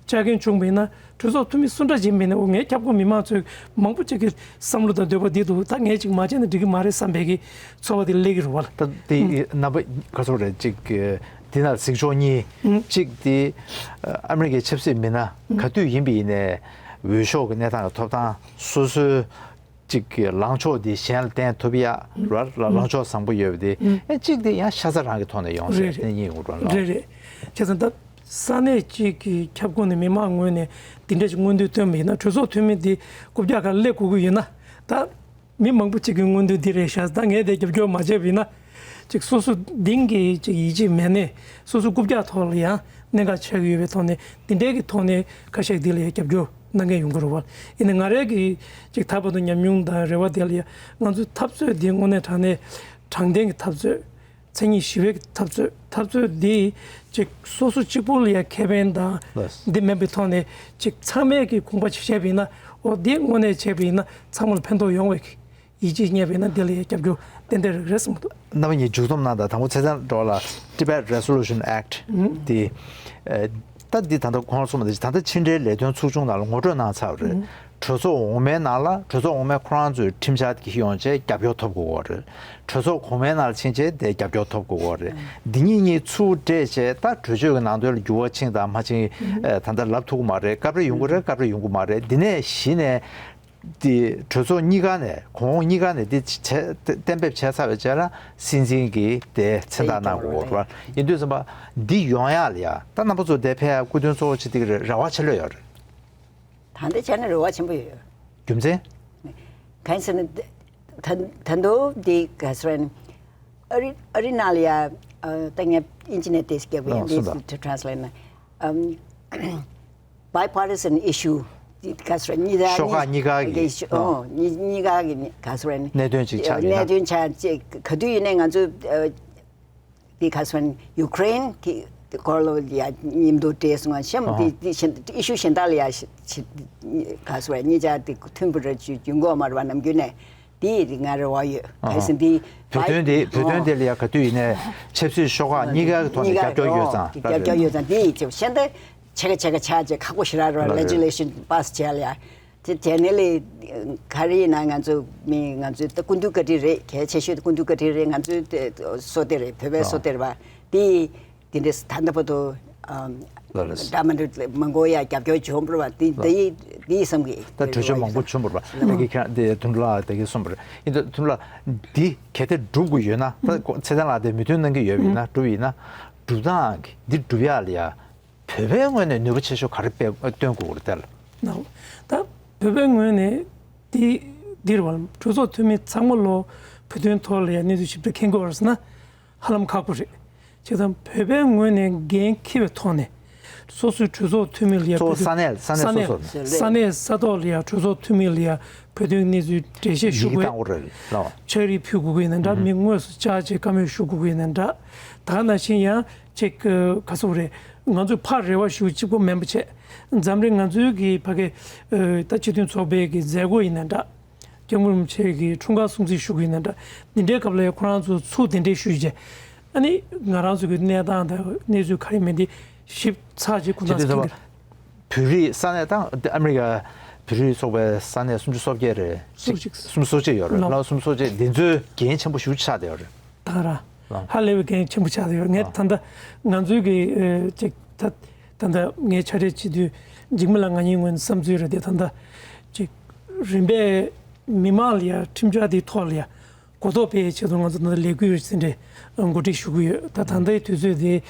བཅར་མཁན་བྱུང་བ་ཡིན་ན་གྲོས་ཚོགས་འཐུས་མི་སུ་འདྲ་ཅིག་མིན་ན་འོ་ངའི་ཁྱབ་ཁོངས་མི་མང་ཚོས་མང་པོ་ཅིག་གི་བསམ་བློ་དང་འདོད་པ་འདི་འདུག་ད་ངས་ཅིག་མ་བྱས་ན་འགྲིག་གི་མ་རེད་བསམ་པའི་གི་ཚོར་བ་དེ་སླེབས་ཀྱི་རེད་བ། ད་དེ་རྣམ་པ་ག་ཚོད་རེད་ཅིག་འདི་ན་གཟིགས་ཕྱོགས་གཉིས། གཅིག་དེ་ཨ་མི་རི་ཀའི་ཆབ་སྲིད་མི་སྣ་ག་དུས་ཡིན་པ་ཡིན་ནའི་འོས་ཤོག་གི་གནས་སྟངས་ཀྱི་ཐོབ་ཐང་སོ་སོའི། གཅིག་གི་ལངས་ཕྱོགས་འདི་གཞན་ལ་བརྟེན་ཐུབ་ཡ་ར་ལ་ལངས་ཕྱོགས་བཟང་པོ་ཡོད་པ་དེ་ཨེ་གཅིག་དེ་ཡང་ཤ་ཚ་རང་གི་ཐོག་ནས་ཡོང་རེད་རེད། དེ་གཉིས་ཡོང་རོགས་ལ། རེད་རེད། བྱས་ཙང་ད་ས་གནས་གཅིག་གི་ཁྱབ་ཁོངས་ནས་མི་མང་ངོས་ནས་འདི་འདྲ་ཞིག་མངོན་འདོད་བཏོན་པ་ཡིན་ན་གྲོས་ཚོགས་འཐུས་མི་འདི་རྐུབ་བཀྱག་ག་སླེབས་དགོས་ཀྱི་ཡོད་ན་ད་མི་མང་པོ་གཅིག་གི་མངོན་འདོད་འདི་རེད་ཤག་ད་ངས་དེ་རྒྱབ་སྐྱོར་མ་བྱས་པ་ཡིན་ན། ཅིག་སོ་སོ་གཏིང་གི་ཅིག་ཡིད་ཆེས་མེད་ནས་སོ་སོ་རྐུབ་བཀྱག་ཐོག་ལ་ཡང་གནད་འགག་ཆགས་ཀྱི་ཡོད་པའི་ཐོག་ནས་འདི་འདྲའི་གི་ཐོག་ནས་ཁ་ཤས་འདི་ལ་ཡང་རྒྱབ་སྐྱོར་གནང་མཁན་ཡོང་གི་རེད་བ། ཡིན་ནའི་ང་རའི་གི་ཅིག་ད་བར་དུ་ཉམས་མྱོང་དང་རེ་བ་དེ་ལ་ཡང་ང་ཚོའི་འཐབ་རྩོད་འདི་དངོས་གནས་དྲང་གནས་དྲང་བདེན་གྱི་འཐབ་རྩོད། མཚན་ཉིད་ཞི་བའི་གི་འཐབ་རྩོད། འཐབ་རྩོད་འདི་ཅིག་སོ་སོ་གཅིག་པུ་ལ་ཡང་ཁེ་ཕན་དང་ལགས། འདི་མིན་པའི་ཐོག་ནས་ཅིག་ཚང་མས་གི་དགོངས་པ་ཅིག་བཞེས་པ་ཡིན་ན་འོ་འདི་དངོས་གནས་བྱས་པ་ཡིན་ན་ཚང་མ་ལ་ཕན་ཐོགས་ཡོང་བའི་གི་ཡིད་ཆེས་རྙེད་པས་ན་དེ་ལ་ཡང་རྒྱབ་སྐྱོར་ཏན་ཏན་རེད་རེད་བསམ་གྱི་འདུག་རྣམ་པ་གཉིས་མཇུག་སྡོམ་གནང་དང་དང་པོ་ཚེ་བརྟན་སྒྲོལ་ལགས་Tibet Resolution Act་དེ་ད་འདི་ད་ལྟ་ཁོང་རང་གསུངས་པ་དེ་ད་ལྟ་ཕྱི་འབྲེལ་ལས་དོན་ཚོགས་ཆུང་ནང་ལ་ངོ་སྤྲོད་གནང་ཚར་བ་རེད། གྲོས་ཚོགས་འོག་མའི་ནང་ལ་གྲོས་ཚོགས་འོག་མས་ཁོ་རང་ཚོའི་ཁྲིམས་འཆར་གྱི་ཡོང་བྱས་རྒྱབ་སྐྱོར་ཐོབ་དགོས་པ་རེད། གྲོས་ཚོགས་གོང་མའི་ནང་ལ་ཕྱིན་བྱས་དེ་རྒྱབ་སྐྱོར་ཐོབ་དགོས་པ་རེད། འདི་གཉིས་གཉིས་ཚུར་སྦྲེལ་བྱས་ད་གྲོས་ཆོད་ཀྱི་ནང་དོན་ལ་འགྱུར་བ་ཕྱིན་དང་མ་ཕྱིན་ད་ལྟ་ལབ་ཐུབ་ཀྱི་མ་རེད། སྐབས་རེ་ཡོང་གི་རེད། སྐབས་རེ་ཡོང་གི་མ་རེད། འདི་ནས་གཞི་ནས། དེ་གྲོས་ཚོགས་གཉིས་ཀ་ནས་གོང་འོག་གཉིས་ཀ་ནས་དེ་བྱས་གཏན་འབེབས་བྱས་ཚར་བའི་རྗེས་ལ་སྲིད་འཛིན་གྱིས་དེ་མཚན་རྟགས་གནང་དགོས་རེད། ཡིན་དུས་ཙམ་པ་འདི་ཡོང་ཡག་ལ་ཡ་ད་རྣམ་པ་ཚོ་དེ་ཕེབས་ཡག་སྐུ་མདུན་གཙོ་བོ་བྱེད་དེ་གི་རེ་བ་ཆེ་ལོས་ཡོད་རེད། ད་ལྟ་བྱས་ན་རེ་བ་ཆེན་པོ་ཡོད། རྒྱུ་མཚན། གང་ཟེར་ན་ད་ད་དུང་འདི་ག་ཚོད་རེད། ཨ་རི་ཨ་རི་ནང་ལ་ཡ་ད་ངས་ཨིན་ཇི་ནས་དེ་སྐད་པོ་ཡ་འདི་translate་ན། Bipartisan issue་ག་ཚོད་རེད། གཉིས་ཀ་ཤོག་ཁག་གཉིས་ཀ་གི་གཉིས་གཉིས་ཀ་གི་ག་ཚོད་རེད། གནད་དོན་ཅིག་ཆགས་ཡིན་ན། གནད་དོན་ཆགས་ཅིག་ག་དུས་ཡིན་ནའི་ང་ཚོ་དེ་ག་ཚོད་རེད། ཡུ་ཀེ་རེན་གི་སྐོར་ལ་ཡ་མཉམ་དུ་འབྲེལ་སོང་ང་གཤམ་དེ་དེ་གཞན་issue་གཞན་དག་ལ་ཡ་ག་ཚོད་རེད། གཉིས་ཆ་དེ་མཐུན་པ་རེད་ཅུ་རྒྱུན་གོ་མ་རེད་བ། ནམ་རྒྱུན་ནས་དེ་ང་རེ་བ་ཡོད། གལ་སྲིད་དེ་བོད་དོན་དེ་བོད་དོན་དེ་ལ་ཡ་ག་དུས་ཡིན་ནའི་ཆབ་སྲིད་ཤོག་ཁག་གཉིས་ཀ་གི་ཐོག་ནས་རྒྱབ་སྐྱོར་ཡོད་ཙང་རྒྱབ་སྐྱོར་ཡོད་ཙང་དེ་ཅིག་གཞན་དག་ཆེ་ག་ཆེ་ག་ཆགས་ཅིག་ཁག་པོ་ཞེ་དྲག་རེད་བ། legislation་pass་བྱས་ལ་ཡ། དེ་དེ་ནས་ལས་ག་རེ་ཡིན་ན་ང་ཚོ་མི་ང་ཚོའི་ད་སྐུ་མདུན་བཀའ་དྲིན་རེད། གལ་ཆེ་ཤོས་དེ་སྐུ་མདུན་བཀའ་དྲིན་རེད། ང་ཚོའི་དེ་བསོད་བདེ་རེད། བོད་པའི་བསོད་བདེ་རེད་བ། དེ་དེ་འདྲས་ད་ལྟ་བར་དུ་ཨམ་ལགས་ལགས། འདྲ་མི་འདྲ་མང་པོ་ཡ་རྒྱབ་སྐྱོར་བྱུང་བ་རེད་བ། དེ་དེ་དེ་བསམ་གི་ད་གྲོས་ཆོད་མང་པོ་བྱུང་བ་རེད་བ། ད་གི་ཁྱེད་རང་དེ་དོན་ལ་དེ་གི་གསུངས་པ་རེད། ཡིན་ད་དོན་ལ་འདི་གལ་ཏེ་འགྲུབ་དགོས་ཡོད་ན་ད་ཚེ་བརྟན་ལགས་དེ་མོས་མཐུན་གནང་གི་ཡོད་པ་ཡིན་ན་འགྲུབ་ཡིན་ན་འགྲུབ་སྟངས་ཀྱི་འདི་འགྲུབ་ཡག་ལ་ཡ། བོད་པའི་ངོས་ནས་ནུས་པ་ཆེ་ཤོས་ག་རེ་སྤེལ་སྟོན་དགོས་རེད་དེ་ལ། ནའོ། ད་བོད་པའི་ངོས་ནས་འདི་འདིར་བ་གྲོས་ཚོགས་འཐུས་མི་ཚང་མ་ལོ་བོད་དོན་ཐོག་ལ་ཡང་གནས་ཚུལ་ཞིབ་ཕྲ་མཁྱེན་དགོས་རེད་ཟེར་ན་ཧ་ལམ་ཁག་པོ་རེད། བྱས་ཙང་བོད་པའི་ངོས་ནས་འགན་འཁྱེར་བའི་ཐོག་ནས་སོ་སོའི་གྲོས་ཚོགས་འཐུས་མི་ལ་ཡང་གཙོ་བོ་བོད་ས་དོན་གནས་ས་གནས་ས་སོ་གནས་སོ་ནས། ས་གནས་ས་ཐོག་ལ་ཡང་གྲོས་ཚོགས་འཐུས་མི་ལ་ཡང་བོད་དོན་གནས་ཚུལ་འགྲེལ་བཤད་ཞུ་ཡི་གེ་དགོས། བཏང་དགོས་རེད་ལགས། ཕྱག་བྲིས་ཕུལ་དགོས་ཀྱི་ཡིན་ན་འདྲ། མི་དངོས་སུ་བཅར་བྱས་བཀའ་མོལ་ཞུ་དགོས་ཀྱི་ཡིན་ན་འདྲ། ད་ག་ནང་བཞིན་ཡང་ཅིག་ག་ཚོད་རེད། ང་ཚོས་ཕར་རེ་བ་ཞུ་གཅིག་པོ་མིན་པ་བྱས། འཛམ་གླིང་ང་ཚོའི་གི་ཕ་གི་ད་སྤྱི་མཐུན་ཚོགས་པའི་གི་མཛད་སྒོ་ཡིན་ན་འདྲ། སྐྱབས་མགོན་རིན་པོ་ཆེ་གི་འཁྲུངས་སྐར་སྲུང་བརྩི་ཞུ་གི་ཡིན་ན་འདྲ། འདི་འདྲའི་སྐབས་ལ་ཡང་ཁོ་རང་ཚོ་ཚུར་གདན་འདྲེན་ཞུས་རྗེས། ཨ་ནི་ང་རང་ཚོ་གི་གནས་སྟངས་དང་གནས་ཚུལ་ག་རེ་མིན་འདི་ཞིབ་ཚགས་ཅིག་ཁོ་ཚོ་ཚོ་ཁྱེར་ཏེ། བོད་རིགས་ས་གནས་དང་ཨ་མི་རི་ཀ་བོད་རིགས་ཚོགས་པའི་ས་གནས་སུམ་ཅུ་སོ་བརྒྱད་རེད། སུམ་ཅུ་སོ་བརྒྱད་ཡོད་རེད། ལགས། ལགས་སུམ་ཅུ་སོ་བརྒྱད་འདི་ཚོའི་འགན་ཆེན་པོ་ཞེ་པོ་ཆགས་བསྡད་ཡོད་རེད། ད་ར་ལགས། ཧ་ལས་པའི་འགན་ཆེན་པོ་ཆགས་བསྡད་ཡོད། ངས་ད་ལྟ་ང་ཚོའི་གི་ཨ་ཅིག་ད་ད་ལྟ་ངས་ཕྱག་ལས་བྱེད་དུས་འཇིགས་མེད་ལགས་ང་གཉིས་ངོས་ནས་བསམ་ཚུལ་རེད་དེ། ད་ལྟ་ཅིག་རིམ་པས་མི་མང་ལ་ཡ་ཁྲིམས་འཆར་དེའི་ཐོག་ལ་ཡ་གོ་རྟོགས་སྤེལ་ཡའི་ཆེད་དུ་ང་ཚོ་ད་ལྟ་ལས་འགུལ་ཡོད་ཟིན་རེད་འགོ་ཁྲིད་ཞུ་གི་ཡོད། ད་ད་ལྟའི་དུས་ཚོད་དེ་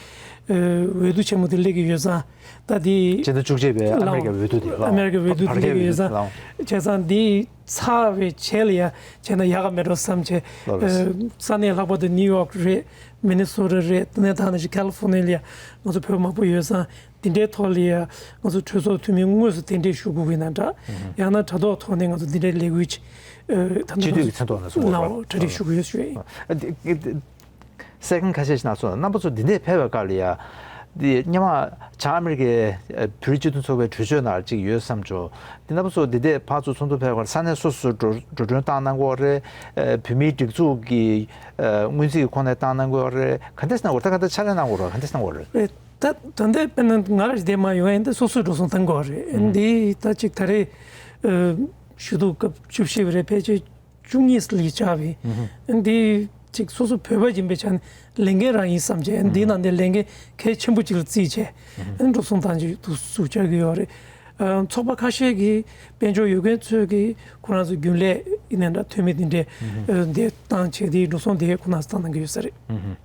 འོས་བསྡུ་ཆེན་མོ་དེ་སླེབས་ཀྱི་ཡོད་ཙང་། ད་དེ་སྤྱི་ཟླ་བཅུ་གཅིག་པའི་ཨ་མི་རི་ཀའི་འོས་བསྡུ་དེ་ལ་ཨ་མི་རི་ཀའི་འོས་བསྡུ་དེ་སླེབས་ཀྱི་ཡོད་ཙང་། བྱས་ཙང་དེ་ཚར་བའི་རྗེས་ལ་ཡ་བྱས་ན་ཡག་ག་མེད་འགྲོ་བསམ་བྱས། ལགས་རེད། ས་གནས་ལྷག་པར་དུ་ནིའུ་ཡོག་རེད། མི་ནི་སོ་ཊ་རེད། དེ་ནས་ད་ནང་བཞིན་ཁ་ལི་ཧྥོ་ནི་ཡ་ལ་ཡ་ང་ཚོ་བོད་མང་པོ་ཡོད་ཙང་། དེ་འདྲའི་ཐོག་ལ་ཡ་ང་ཚོ་གྲོས་ཚོགས་འཐུས་མི་དངོས་སུ་གདན་འདྲེན་ཞུ་དགོས་ཀྱི་ཡིན་ན་འདྲ། ཡང་ན་དྲ་ཐོག་ཐོག་ནས་ང་ཚོ་འདི་འདྲའི་ལས་འགུལ་ཅིག་ཨ་ད་སྤྱི་འཐུས་ཀྱི་མཚན་ཐོག་ནས་གསུང་དགོས་ལ་རེད་པ། གྲ་སྒྲིག་ཞུ་གི་ཡོད་ཞུ་ཡིན། ཨ་དེ་གསལ་ཁན་ཁ་ཤས་ཤིག་གནང་སོང་། རྣམ་པ་ཚོ་འདི་འདྲས་ཕེབས་པའི་སྐབས་ལ་ཡ། འདི་སྔོན་མ་བྱང་ཨ་མི་རི་ཀའི་ཨ་བོད་རིགས་སྤྱི་མཐུན་ཚོགས་པའི་གྲོས་ཆོད་ནང་ཅིག་ཡོད་བསམ་བྱུང་། འདི་རྣམ་པ་ཚོ་འདི་འདྲས་ཕར་ཚུར་ཚོགས་འདུ་ཕེབས་སྐབས་ས་གནས་སོ་སོས་འགྲོ་འགྲོ་གྲོན་བཏང་གནང་གི་ཡོད་རེད། ཨ་བོད་མིའི་སྒྲིག་འཛུགས་ཀྱི་ཨ་སྔོན་རྩིས་ཀྱི་ཁོངས་ནས་བཏང་གནང་གི་ཡོད་རེད། ག་འདྲས་གནང་གི་ཡོད་རེད། ད་ག་འདྲས་ཕྱག་ལས་གནང་གི་ཡོད་རེད། ག་འདྲས་གནང་གི་ཡོད་རེད། ཨེ། ད་ད་ལྟ་དཔེར་ན་ང་རང་བསྡད་མ་ཡོང་ཡིན་ད་སོ་སོས་འགྲོ་སོང་བཏང་དགོས་རེད། ཨ་འདི་ད་ཅིག་ད་རེས་ཨ་ཞུ་གཏུག་སྐབས་བཅུ་བཞི་པ་རེད། ཕལ་ཆེར་བཅུ་གཉིས་ལ་བཅར་བས། ཨ་འདི་ཅིག་སོ་སོ་བོད་པ་ཡིན་པའི་ཆ་ནས་ལས་འགན་རང་ཡིན་བསམ་བྱས། ཨ་འདིའི་ནང་དེ་ལས་འགན་གལ་ཆེན་པོ་ཅིག་ལ་བརྩིས་བྱས། ཨ་འགྲོ་སོང་བཏང་རྒྱུ་འདུག་སུ་བཅར་གི་ཡོད་རེད། ཨ་ཚོགས་པ་ཁ་ཤས་ཀྱི་དཔལ་འབྱོར་ཡོད་མཁན་ཚོས་ཀྱི་ཁོ་རང་ཚོ་རྒྱུན་ལས་ཡིན་ན་འདྲ་འཐུས་མི་དེ་འདྲས་ཨ་འདི་བཏང་བྱས་དེ་འགྲོ་སོང་དེ་ཁོ་རང་ཚོ་བཏང་གནང་གི་ཡོད་ས་རེད།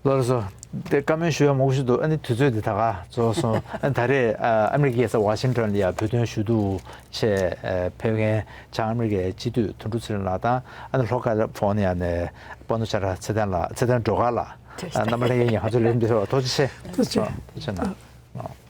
ལགས་སོ། དེ་བཀའ་མོལ་ཞུ་ཡ་མང་པོ་ཞིག་འདུག་ཨ་ནི་དུས་ཚོད་འདི་ད་ག་རྫོགས་སོང་། ཨ་ནི་ད་རེས་ཨ་ཨ་མི་རི་ཀའི་རྒྱལ་ས་ཝ་ཤིང་ཊོན་ལ་ཡ་བོད་དོན་ཞུ་གཏུག་ཆེད་ཨ་ཕེབས་མཁན་བྱང་ཨ་མི་རི་ཀའི་སྤྱི་འཐུས་དོན་གྲུབ་ཚེ་རིང་ལགས་དང་། ཨ་ནི་ལྷོ་ཀ་ལི་ཧྥོ་ནི་ཡ་ནས་པ་ནུ་ཆ་ར་ཚེ་བརྟན་ལགས། ཚེ་བརྟན་སྒྲོལ་དཀར་ལགས། ཨ་རྣམ་པ་ལྷན་རྒྱས་ཡིན་ང་ཚོ་ལས་རིམ་འདི་ཚོ་ཐུགས་རྗེ་ཆེ། ཐུགས་རྗེ་ཆེ། ཐུགས་རྗེ་གནང་།